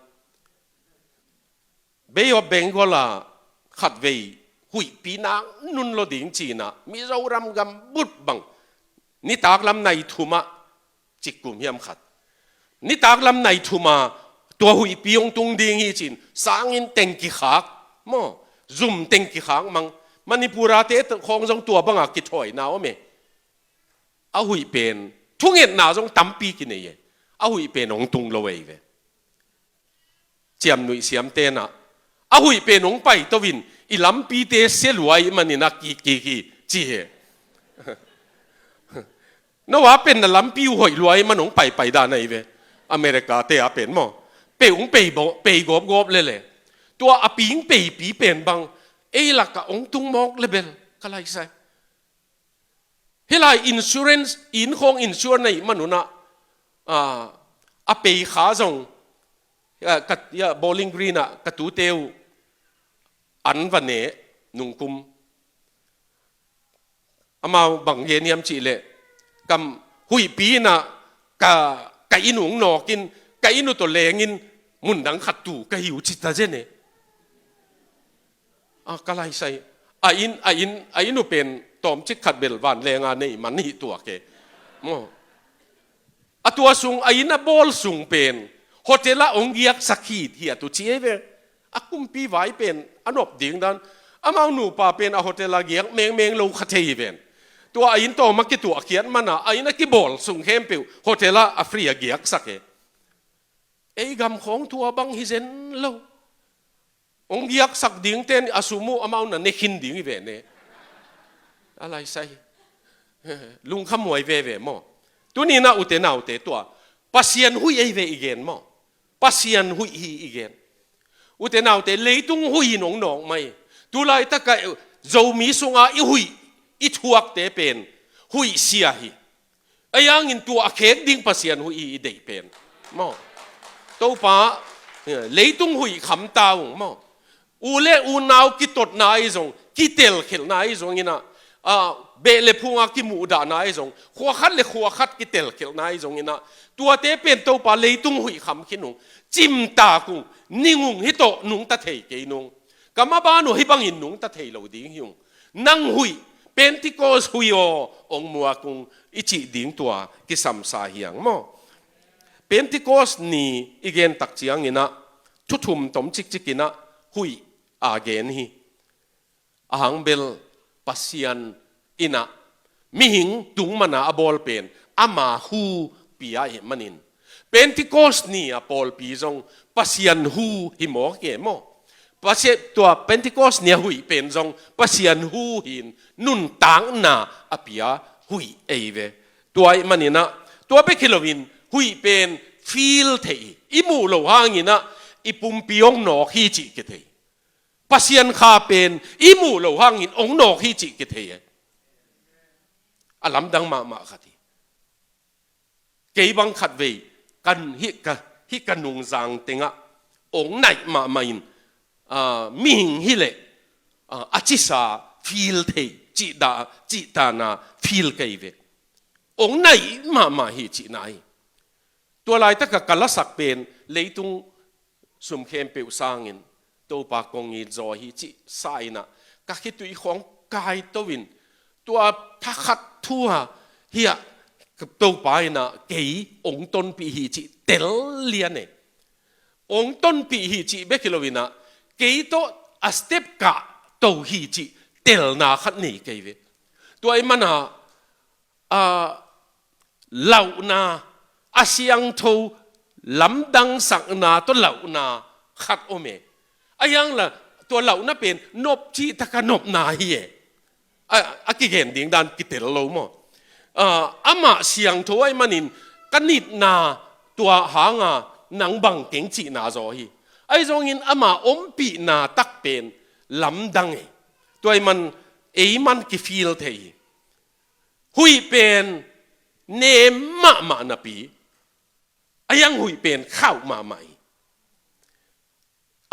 Bay of Bengal ah khatvei huihpi nak nun lo ding ci-in ah Mizoram gam but bang nitak lam nai thum ah cikkum hiam khat. Nitak lam nai thum ah tua huihpi hong tung ding hi ci-in sanginn teng kikhak maw, zum teng kikhak mang. Manipur a te khawng zong tua bangah kithawina om e. A huih pen thungetna zong tampi kinei e. A huih pen hong tung lo ei ve. Ciamnuih siamte'n ah a huih pen hong paito in, i lampite sia lua ahih manin ah kik kik hi ci hi. Noah pen na lampi uh hoih lua ahih man hong paipai dan ahi ve. America te a pen maw, pei hong pei bo, pei gawpgawp lele. Tua a ping peipi pen bang ei lakah hong tung mawk le bel ka laisai. Hih lai insurance, inn khawng insure na hih manun ah, ah, a pei kha zong, ah, ka, ya, Bowling Green ah ka tute uh an va ne nungkum. Amau bang gen hiam cih leh, kam huihpi in ah ka, ka inn uh nawk in, ka inn uh tawh leng in, mun dang khat tu ka hi uh ci ta zen e. A, ka laisai. A inn, a inn, a inn uh pen tawmcik khat bel vanleng a nei man hi tuak e. Maw. A tua sung, a inn a bawl sung pen hotel ah hong giaksak hi, hi a tu ci ei ve. A kumpi vai pen a nop ding dan. Amau nupa pen a hotel ah giak mengmeng lo kha thei hi ven. Tua a inn tawm a kituahkhiat man a, a inn a kibawl sung khempeuh hotel ah a free a giaksak e. Ei gam khawng tua bang hi zen lo. Hong giaksak dingte'n a sum uh amau na ne khin ding hi ve ne. A laisai. Lungkham huai veve maw. Tuni-in ah ute naute, tua Pasian huih ei ve i gen maw. Pasian huih hi i gen. Ute naute, leitung huih in hong nawk mai. Tu laitak ah Zomi sungah i huih, i thuakte pen huih sia hi. Ahi hangin tua a khek ding Pasian huih hi i deih pen. Maw. Topa, eh, leitung huih kham ta ung maw. U le unau kitotna ahi zong, kitelkhelhna ahi zongin ah, ah, beh le phung a kimuhdahna ahi zong, khua khat le khua khat kitelkhelhna ahi zongin ah, tuate pen Topa leitung huih kham khin ung, cimtak ung, ning ung, hih tawh nungta thei kei nung. Ka maban uh hih bangin nungta thei lo ding hi ung. Nang huih, Pentecost huih aw, hong muak ung i cih ding tua kisamsa hi hang maw. Pentecost ni i gen tak ciangin ah, thu thum tom cikcik in ah huih a gen hi. A hang bel Pasian in ah mihing tung man a a bawl pen ama hu pia ahih manin, Pentecost ni a pawlpi zong Pasian hu hi mawk e maw. Pasian, tua Pentecost ni a huih pen zong Pasian hu hi-in nuntakna a pia huih ei ve. Tua ahih manin ah, tua bek hi loin huih pen feel theih hi. I muh loh hangin ah i pumpi hong nawk hi cih kithei. Pasian Kha pen i muh loh hangin hong nawk hi cih kithei e. A lamdang mahmah khat hi. Kei bang khatvei kan hih ka, hih ka nungzang tengah hong naih mahmah in, ah, mihing hi leh, ah, a cisa feel thei, cihdah, cihtahna feel kei ve. Ong naih mahmah hi cihna hi. Tua laitaka ka lasak pen leitung sum khempeuh sangin Topa kong it zaw hi cih sa inah ka khitui khawng kaito in tua thakhat thu-a hiah Topa inah kei ong tonpih hi cih tel lian e. Ong tonpih hi cih bek hi lo inah kei tawh a step kah to hi cih telna khat nei kei ve. Tua i mana a lauhna, a siangtho lamdangsakna tawh lauhna khat om e. A hiangla tua lauhna pen nop cih taka nopna hi e. A, a kigen ding dan kitel lo maw? A, amah siangtho ahih manin ka nitna tua hanga nang bang keng cihna zaw hi. Ahi zongin amah ompihna tak pen lamdang e. Tua ahih man ei man kifeel thei hi. Huih pen nem mahmah napi, a hiang huih pen khauh mahmah hi.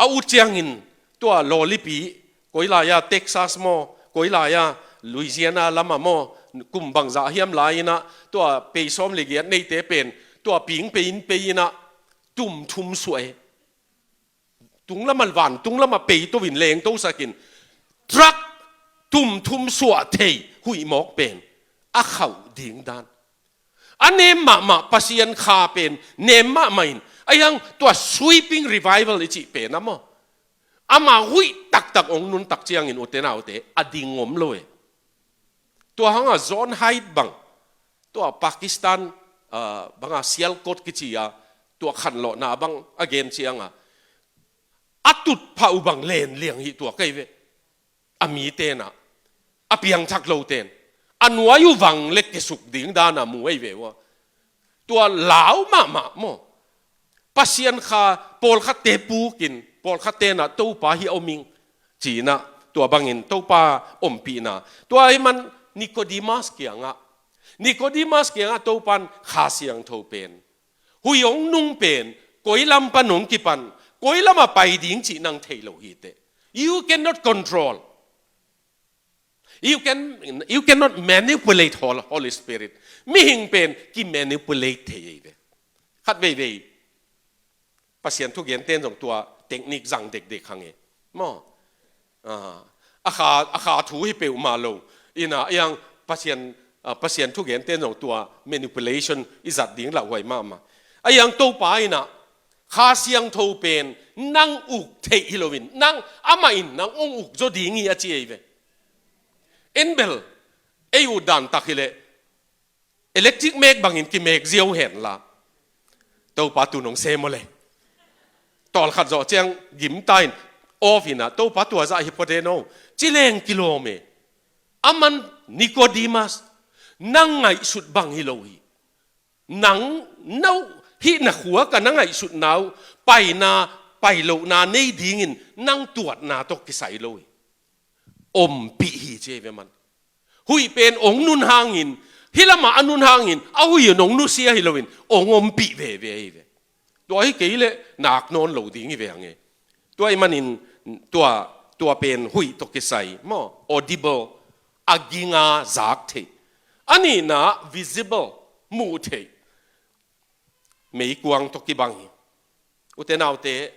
A ut ciangin tua lawlipi, koi lai-a Texas maw, koi lai-a Louisiana lama maw, kum bangzah hiam lai-inah tua pei sawm le giat neite pen tua ping pei in pei inah tum thum suah e. Tunglamah van, tunglamah pei to in leng to sakin truck tum thum suah thei huih mawk pen a khauh ding dan. A nem mahmah Pasian kha pen nem mahmah in a hiang tua sweeping revival i cih pen a maw? Amah huih taktak ong nuntak ciangin ute naute a ding om lo e. Tua hanga John Hyde bang tua Pakistan, ah, banga Sialkot kici-a tua khanlawhna bang a gen cianga a tutphah uh bang len liang hi tua kei ve. A mite na a piangthak loten a nuai uh vang le kesuk ding dana mu ei ve uh a. Tua lau mahmah maw? Pasian kha pawlkhatte pukin pawlkhatte na Topa hi a om ing. Cinah tua bangin Topa ompihna tua ahih man Nicodemus kiangah, Nicodemus kiangah Topan Kha Siangtho pen, huih ong nung pen koi lam pan ong kipan, koi lamah pai ding cih nang thei lo hi teh. You cannot control. You can, you cannot manipulate Hol-, Holy Spirit. Mihing pen ki manipulate thei ei ve. Khat veivei Pasian thugenten zong tua technique zang dekdek hang e. Maw? Ah, a kha, a kha thu hi peuhmah lo. Ina a hiang Pasian, ah, Pasian thugenten zong tua manipulation i zat ding lauhuai mahmah. A hiang Topa inah Kha Siangtho pen nang uk theih hi loin nang amah in nang ong uk zaw ding hi a ci ei ve. En bel ei ut dan tak hileh electric mek bangin kimek ziau henla Topa tu nong sem aw le. Tawlkhat zawh ciang gimta in off inah Topa tua zah hi phot hen aw ci leng kilawm e. Aman Nicodemus, nang ngaihsut bang hi lo hi. Nang no hih na khua ka na ngaihsutna uh paina pailohna nei dingin nang tuatna tawh kisai lo hi. Ompih hi ci ei ve man. Huih pen ong nun hangin, hih lamah a nun hangin a huih in ong nusia hi loin ong ompih veve hi ve. Tua hi kei leh nak nawn lo ding hi ve hang e. Tua ahih manin tua, tua pen huih tawh kisai maw, audible, a ginga zak theih. A nihna visible, muh theih. Meikuang tawh kibang hi. Ute naute,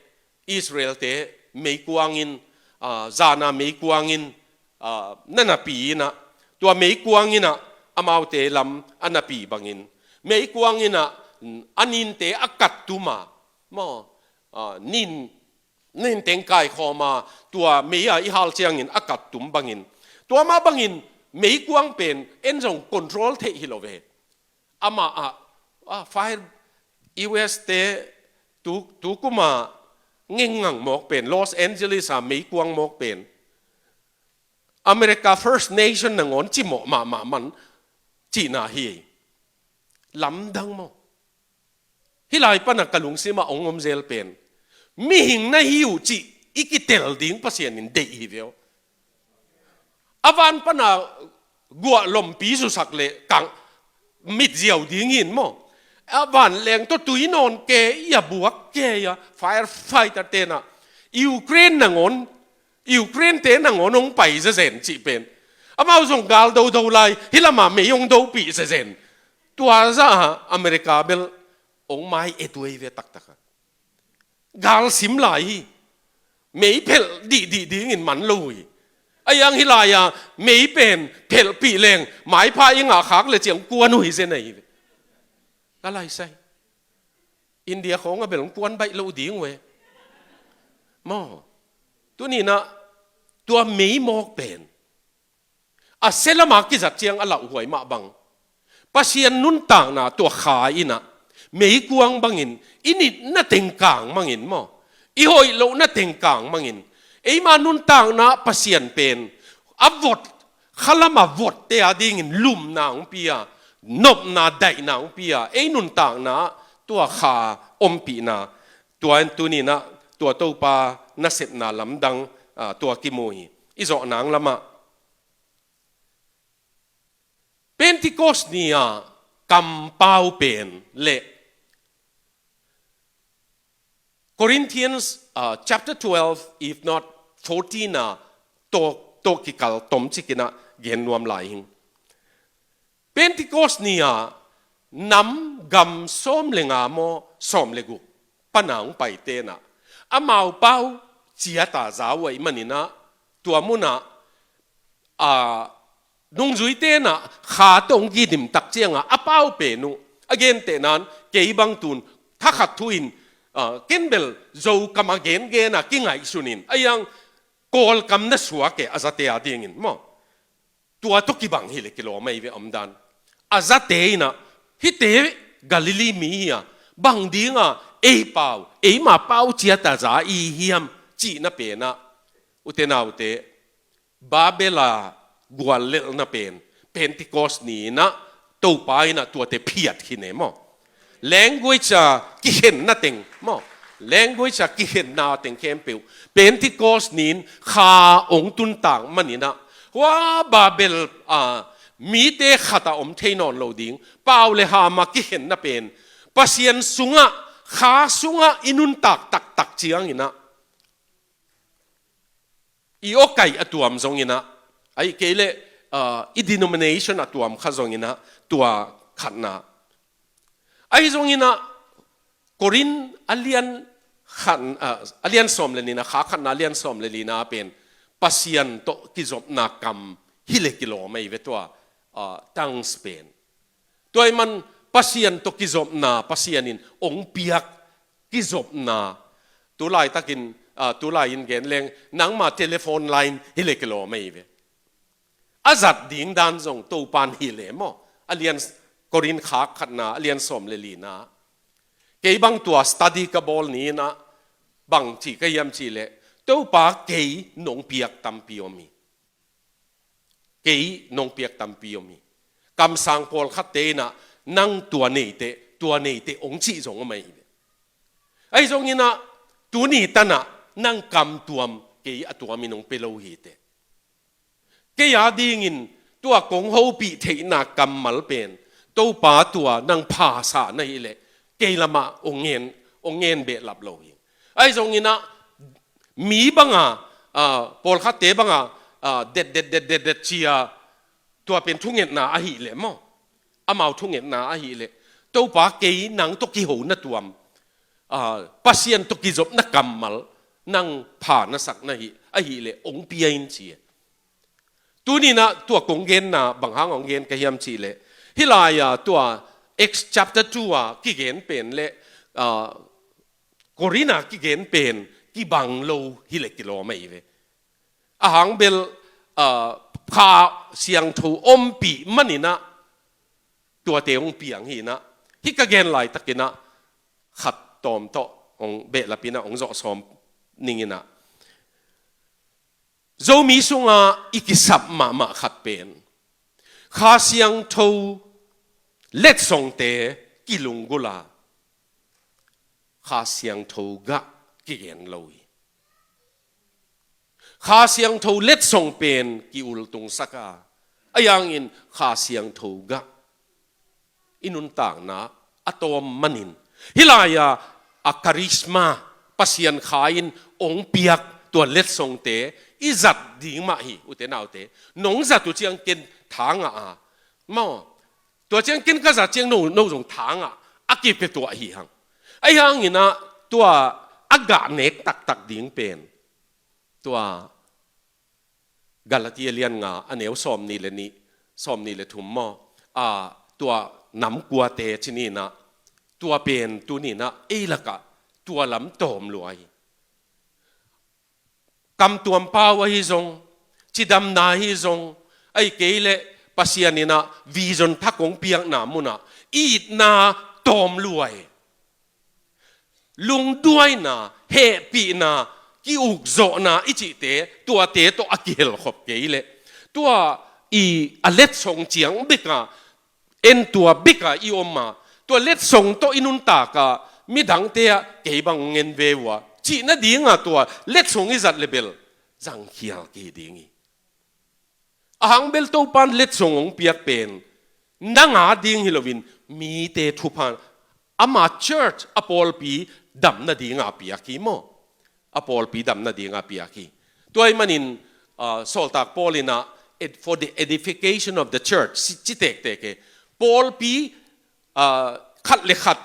Israelte meikuangin, ah, zana meikuangin, ah, na napi inah tua meikuang inah amaute lam a napi bangin meikuang inah, mm, a ninte a kattuma maw, ah, nin, nin teng kaikhawma tua mei-a i hal ciangin a kattum bangin tua mah bangin meikuang pen en zong control theih hi lo ve. Amah ah, ah, fire U S te tu, tu kuma ngengngang mawk pen, Los Angeles a meikuang mawk pen America First Nation nangawn cimawh mahmah man cihna hi. Lamdang maw? Hih lai pana ka lungsimah ong om zel pen mihing na hi uh cih i kitel ding Pasian in deih hi ve aw. A van pana guah lompi susak le kang mitziau dingin maw? A van leng tawh tui nawn ke i a buak ke i a firefighter tenah Ukraine nangawn Ukraine te nangawn hong pai zezen cih pen. Amau zong gal dodo lai, hih lamah mei hong dopih zezen. Tua zah America bel hong mai et uh hi ve taktak a. Gal sim lai hi. Mei phelh dihdih dingin man lo uh hi. A iang hih lai-a mei pen phelhpih leng maipha i ngah khak le ciang kuan uh hi zen ahi ve. Ka lai sai. India khawng a bel kuan baih lo ding uh e. Maw. Tuninah tua mei mawk pen a sia lama kizat ciang a lauhuai mah bang. Pasian nuntakna tua kha inah meikuang bangin i nitna tengkang mangin maw. I hoih lohna tengkang mangin. Eima nuntakna Pasian pen a vot, khalama votte a dingin lumna hong pia, nopna daihna hong pia, ei nuntakna tua kha ompihna, tua in tuninah tua Topa nasepna lamdang, ah, tua kimu hi. I zawh nang lamah Pentecost ni-a kampau pen le Corinthians, uh, chapter twelve, if not fourteen, a tawh, tawh kikal tomcik inah gen nuam lai hing. Pentecost ni-a nam gam sawm le nga maw, sawm le guk pana hong paite inah amau pau ciata za uh ahih maninah tua munah, a, nungzuite inah kha tawh hong kidim tak cianga a pau pen uh, a gentehnan kei bang tun thakhat thu-in, a, ken bel Zokam a gengen a kingaihsunin a iang Kawlkam na suak e a zate a dingin maw. Tua tawh kibang hileh kilawm ahi ve omdan. A zate inah hihte Galilee mi hi-a bang dinga ei pau, eima pau ciata za i hiam cihna penah ute naute, Babel a guallelhna pen Pentecost ni inah Topa inah tuate phiat khin e maw. Language a kikhenna teng maw. Language a kikhenna teng khempeuh Pentecost ni-in kha hong tuntak maninah hua Babel a mite khat a om thei nawn lo ding pau le ham a kikhenna pen Pasian sungah, kha sungah i nuntak taktak cianginah i awkaih a tuam zonginah, ahih kei leh, ah, i denomination a tuam kha zonginah tua khatna. Ahi zonginah Korin a lian khat, ah, a lian sawm le nihna, kha khatna a lian sawm le nihna pen Pasian tawh kizopna kam hileh kilawm ahi ve tua, ah, tongues pen. Tua ahih man Pasian tawh kizopna, Pasian in hong piak kizopna. Tulaitakin, ah, tulai-in gen leng nangma telephone line hileh kilawm ahi ve. A zat ding dan zong Topan hileh maw. A lian Korin kha khatna, a lian sawm le lina. Kei bang tua study ka bawl ni inah bang ci ka hiam cihleh Topa kei nong piak tampi om hi. Kei nong piak tampi om hi. Kamsang pawlkhatte inah nang tua neiteh, tua neiteh hong cih zong om ahi ve. Ahi zonginah tuni tanah nang kam tuam kei a tuamin hong pia lo hiteh. Kei a dingin tua kong hopih theihna kammal pen Topa tua nang phasa na hileh kei lamah hong ngen, hong ngen behlap lo hi. Ahi zonginah mi banga, ah, pawlkhatte banga, ah, det, det, det, det, det cia tua pen thungetna ahihleh maw. Amau thungetna ahihleh Topa kei nang tawh kiho na tuam, ah, Pasian tawh kizopna kammal nang pha na sak na hi, ahihleh hong pia in ci e. Tuninah tua kong genna bang hang hong gen ka hiam cihleh hih lai-a tua Acts chapter two a kigen pen le, ah, Korin a kigen pen kibang lo hileh kilawm ahi ve. A hang bel, ah, Kha Siangtho ompih maninah tuate hong piang hi inah hih ka gen laitakinah khat tawm tawh hong behlapinah hong zawh sawm ninginah Zomi sunga i kisap mahmah khat pen Kha Siangtho letsongte kilunggulh a Kha Siangtho gah kigen lo hi. Kha Siangtho letsong pen ki-ultungsak a, a iangin Kha Siangtho gah i nuntakna a tawm manin hih lai-a a charisma Pasian Kha in hong piak tua letsongte i zat ding mah hi, ute naute. Nong zat uh ciang ken thangah a, maw, tua ciang ken ka zat ciang no, no zong thangah a kipia tuah hi hang. Ahi hangin ah tua a gah nek taktak ding pen tua Galatia lian nga a neu sawm nih le nih, sawm nih le thum maw, a, tua nam kuate ci ni in ah, tua pen tuni in ah ei lakah tua lam tawm lua hi. Kamtuam pau ahi zong, cidamna ahi zong, ahih kei leh Pasian in ah vision thak hong piakna munah itna tawm lua hi. Lungduaina, hehpihna, ki-ukzawhna i cihte, tuate tawh a kihelkhop kei leh, tua i a letsong ciang beka, en tua beka i om a, tua letsong tawh i nuntak a, midangte ah kei bang ngen ve uh a, cih nadinga tua letsong i zat le bel zangkhial kei ding hi. A hang bel Topan letsong hong piak pen nang a ding hi loin mite thupha, ama church, a pawlpi dam nadinga piak hi maw. A pawlpi dam nadinga piak hi. Tua ahih manin, ah, sawltak Paul in ah, "Ed-, for the edification of the church," ci, ci tektek hi. Pawlpi, ah, khat le khat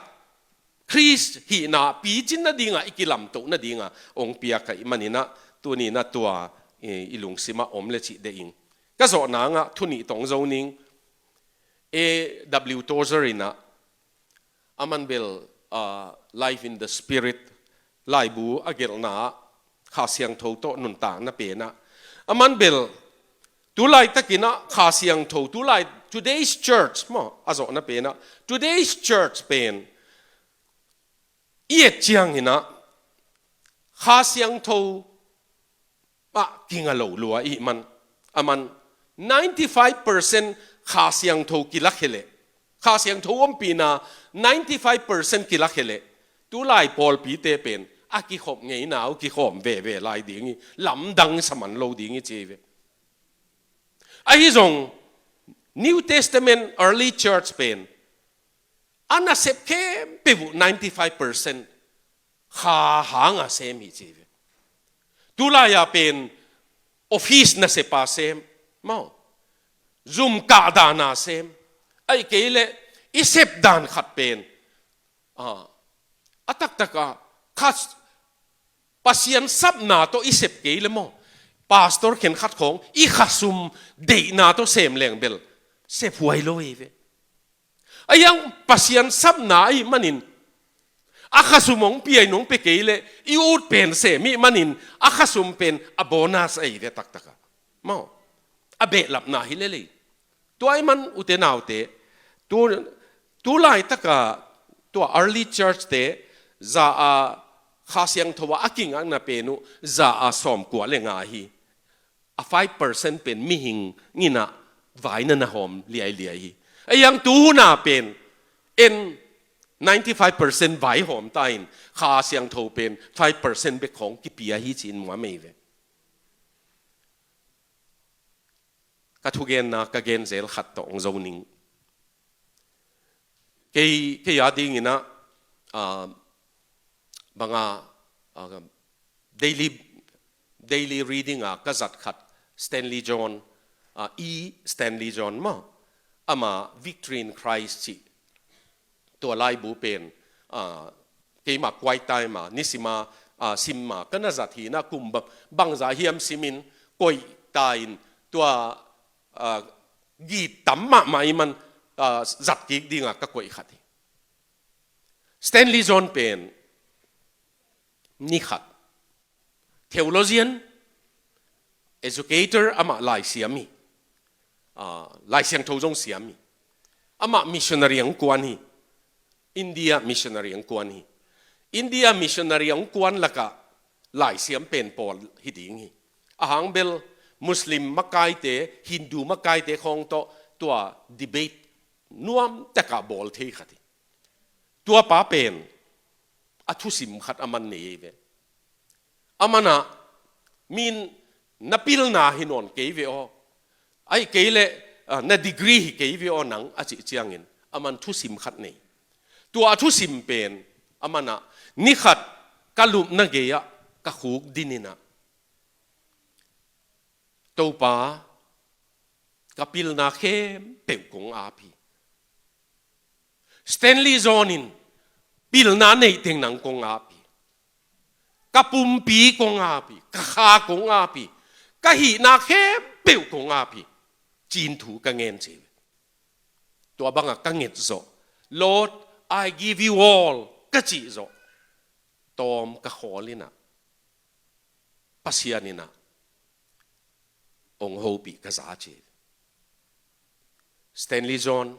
Khrist hihna picin nadinga, i kilamtoh nadinga hong piak ahih manin ah, tuni in ah tua, eh, i lungsimah om le cih deih ing. Ka zawh nangah thu nih tawh hong zo ning. A W Tozer in ah, aman bel, ah, Life in the Spirit laibu a gelhna ah Kha Siangtho tawh nuntakna pen ah, aman bel tu laitakin ah Kha Siangtho, tu lai, today's church maw, a zawhna pen ah, today's church pen i et ciangin ah Kha Siangtho ah kinga lo lua ahih man, aman ninety-five percent Kha Siangtho kilak hi leh, Kha Siangtho ompihna ninety-five percent kilak hi leh, tu lai pawlpite pen a kikhop ngeina uh kikhawm veve lai ding hi, lamdang sa man lo ding hi ci hi ve. Ahi zong New Testament early church pen a nasep khempeuh uh ninety-five percent Kha hanga sem hi ci hi ve. Tu lai-a pen office nasepa sem, maw, zum kah dana sem, ahih kei leh i sep dan khat pen, ah, a taktak a, kha, Pasian sapna tawh i sep kei leh maw, pastor khenkhat khawng i khasum deihna tawh sem leng bel sep huai lo hi ve. Ahi hang Pasian sapna ahih manin, a khasum hong pia in hong pia kei leh i ut pen sem ahih manin, a khasum pen a bonus ahi ve taktak a, maw, a behlapna hi lel hi. Tua ahih man ute naute, tu, tu laitaka tua early church te za a, Kha Siangtho a a kingakna pen uh za a sawmkua le nga hi. A five percent pen mihing in ah vai na na hawm liailiai hi. Ahi hang tu hun a pen en ninety-five percent vai hawm ta in, Kha Siangtho pen five percent bek khawng kipia hi ci-in muam ei ve. Ka thugenna ka gen zel khat tawh hong zo ning. Kei, kei a dingin ah, ah, banga, ah, daily, daily reading a ka zat khat, Stanley John, ah, E Stanley John maw, ama Victory in Christ cih tua laibu pen, ah, keima quiet time a, nisima, ah, sima ka na zat hi in ah, kum ba-, bangza hiam simin koih ta in, tua, ah, git tam mahmah ahih man, ah, zat kik dinga ka koih khat hi. Stanley John pen ni khat theologian, educator, amah laisiam hi. Ah, Lai Siangtho zong siam hi. Amah missionary hong kuan hi. India missionary hong kuan hi. India missionary hong kuan lakah laisiam pen pawl hi ding hi. A hang bel Muslim makaite, Hindu makaite khawng tawh tua debate nuam taka bawl thei khat hi. Tua pa pen a thusim khat aman nei ve. Aman ah, "Min na pilna hi nawn kei ve aw. Ahih kei leh, ah, na degree hi kei ve aw nang," a cih ciangin aman thusim khat nei. Tua a thusim pen aman ah, "Ni khat ka lupna gei-ah ka khuk din in ah, Topa, ka pilna khempeuh kong ap hi. Stanley John in pilna neih teng nang kong ap hi. Ka pumpi kong ap hi, ka kha kong ap hi, ka hihna khempeuh kong ap hi, ci-in thu ka ngen ci hi. Tua bangah ka nget zawh, "Lord, I give you all," ka cih zawh, tawm ka khawl in ah, Pasian in ah hong hopih ka za ci hi. "Stanley John,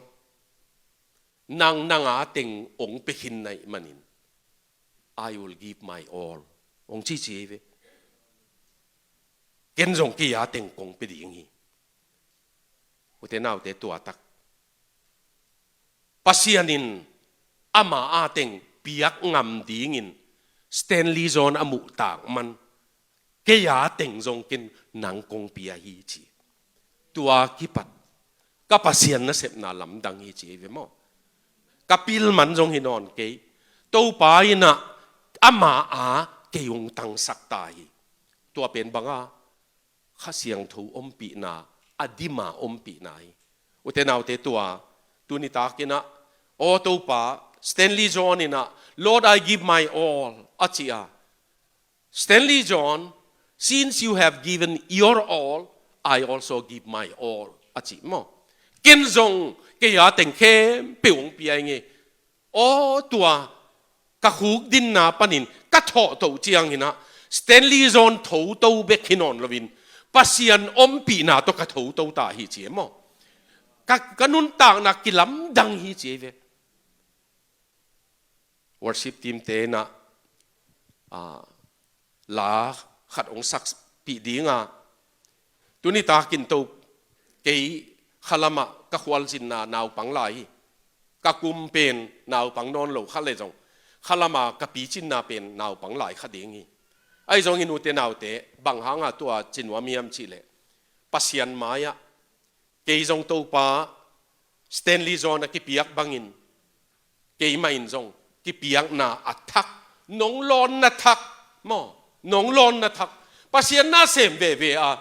nang nang a teng hong pia khin na hih manin, I will give my all," hong ci ci hi ve. "Ken zong kei a teng kong pia ding hi." Ute naute, tua tak Pasian in ama a teng piak ngam dingin Stanley John a muhtak man, "Kei a teng zong ken nang kong pia hi," ci. Tua kipat ka Pasian nasepna lamdang hi ci hi ve maw. Ka pil man zong hi nawn kei. Topa in ah ama a kei hong tangsak ta hi. Tua pen bang a, Kha Siangtho ompihna, a dim a ompihna hi. Ute naute, tua tuni takin ah, "Aw Topa, Stanley John in ah, 'Lord, I give my all,' a ci a, 'Stanley John, since you have given your all, I also give my all,' a ci maw. Ken zong kei a teng khempeuh hong pia ing ei. Aw, tua ka khukdinna panin ka thawhtoh ciangin ah, Stanley John thoto bek hi nawn loin, Pasian ompihna tawh ka thoto ta hi," ci hi maw. Ka, ka nuntakna kilamdang hi ci hi ve. Worship team te in ah, ah, la khat hong sakpih ding a, tuni takin to, kei khalam ah ka khualzinna naupang lai hi. Ka kum pen naupang nawn lo kha leh zong, khalam a ka picinna pen naupang lai kha ding hi. Ahi zongin ute naute, bang hang a tua ci nuam hiam cih leh, Pasian mai-ah kei zong Topa, Stanley John a kipiak bangin, keimah in zong kipiakna a thak, nong lawnna thak maw, nong lawnna thak, Pasian nasem veve a,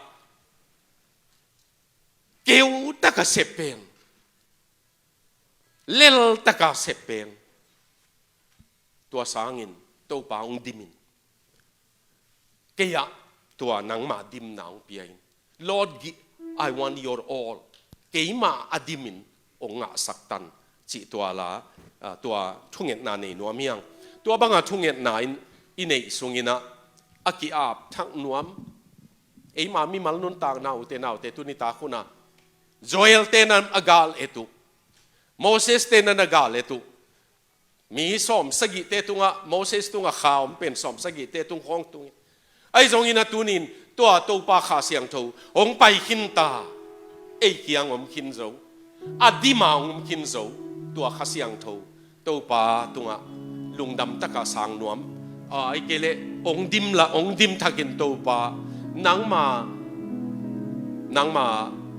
keu taka sep pen, lel taka sep pen, tua sangin Topa hong dimin, kei ah tua nangma dimna hong pia in, "Lord, gi-, I want your all." Keimah a dimin hong ngahsak tan, cih tua la, ah, tua thungetna nei nuam hiang. Tua banga thungetna in i neih sungin ah, a ki-ap thak nuam, eima mimal nuntakna, ute naute, tuni tak hun ah, Joel te nan a gal et uh, Moses te nan a gal et uh, mi sawm sagih te tungah, Moses tungah kha om pen sawm sagih te tung khawng tung hi. Ahi zongin a tunin tua Topa Kha Siangtho hong pai khin ta, ei kiang om khin zo, a dima om khin zo, tua Kha Siangtho Topa tungah lungdam taka sang nuam. Ah, ahih kei leh hong dim la, hong dim thakin Topa, nangma, nangma,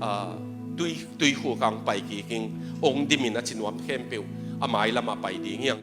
ah, tui, tuikhuk ah hong pai kik ing, hong dimin a ci nuam khempeuh a mailamah pai ding hiang.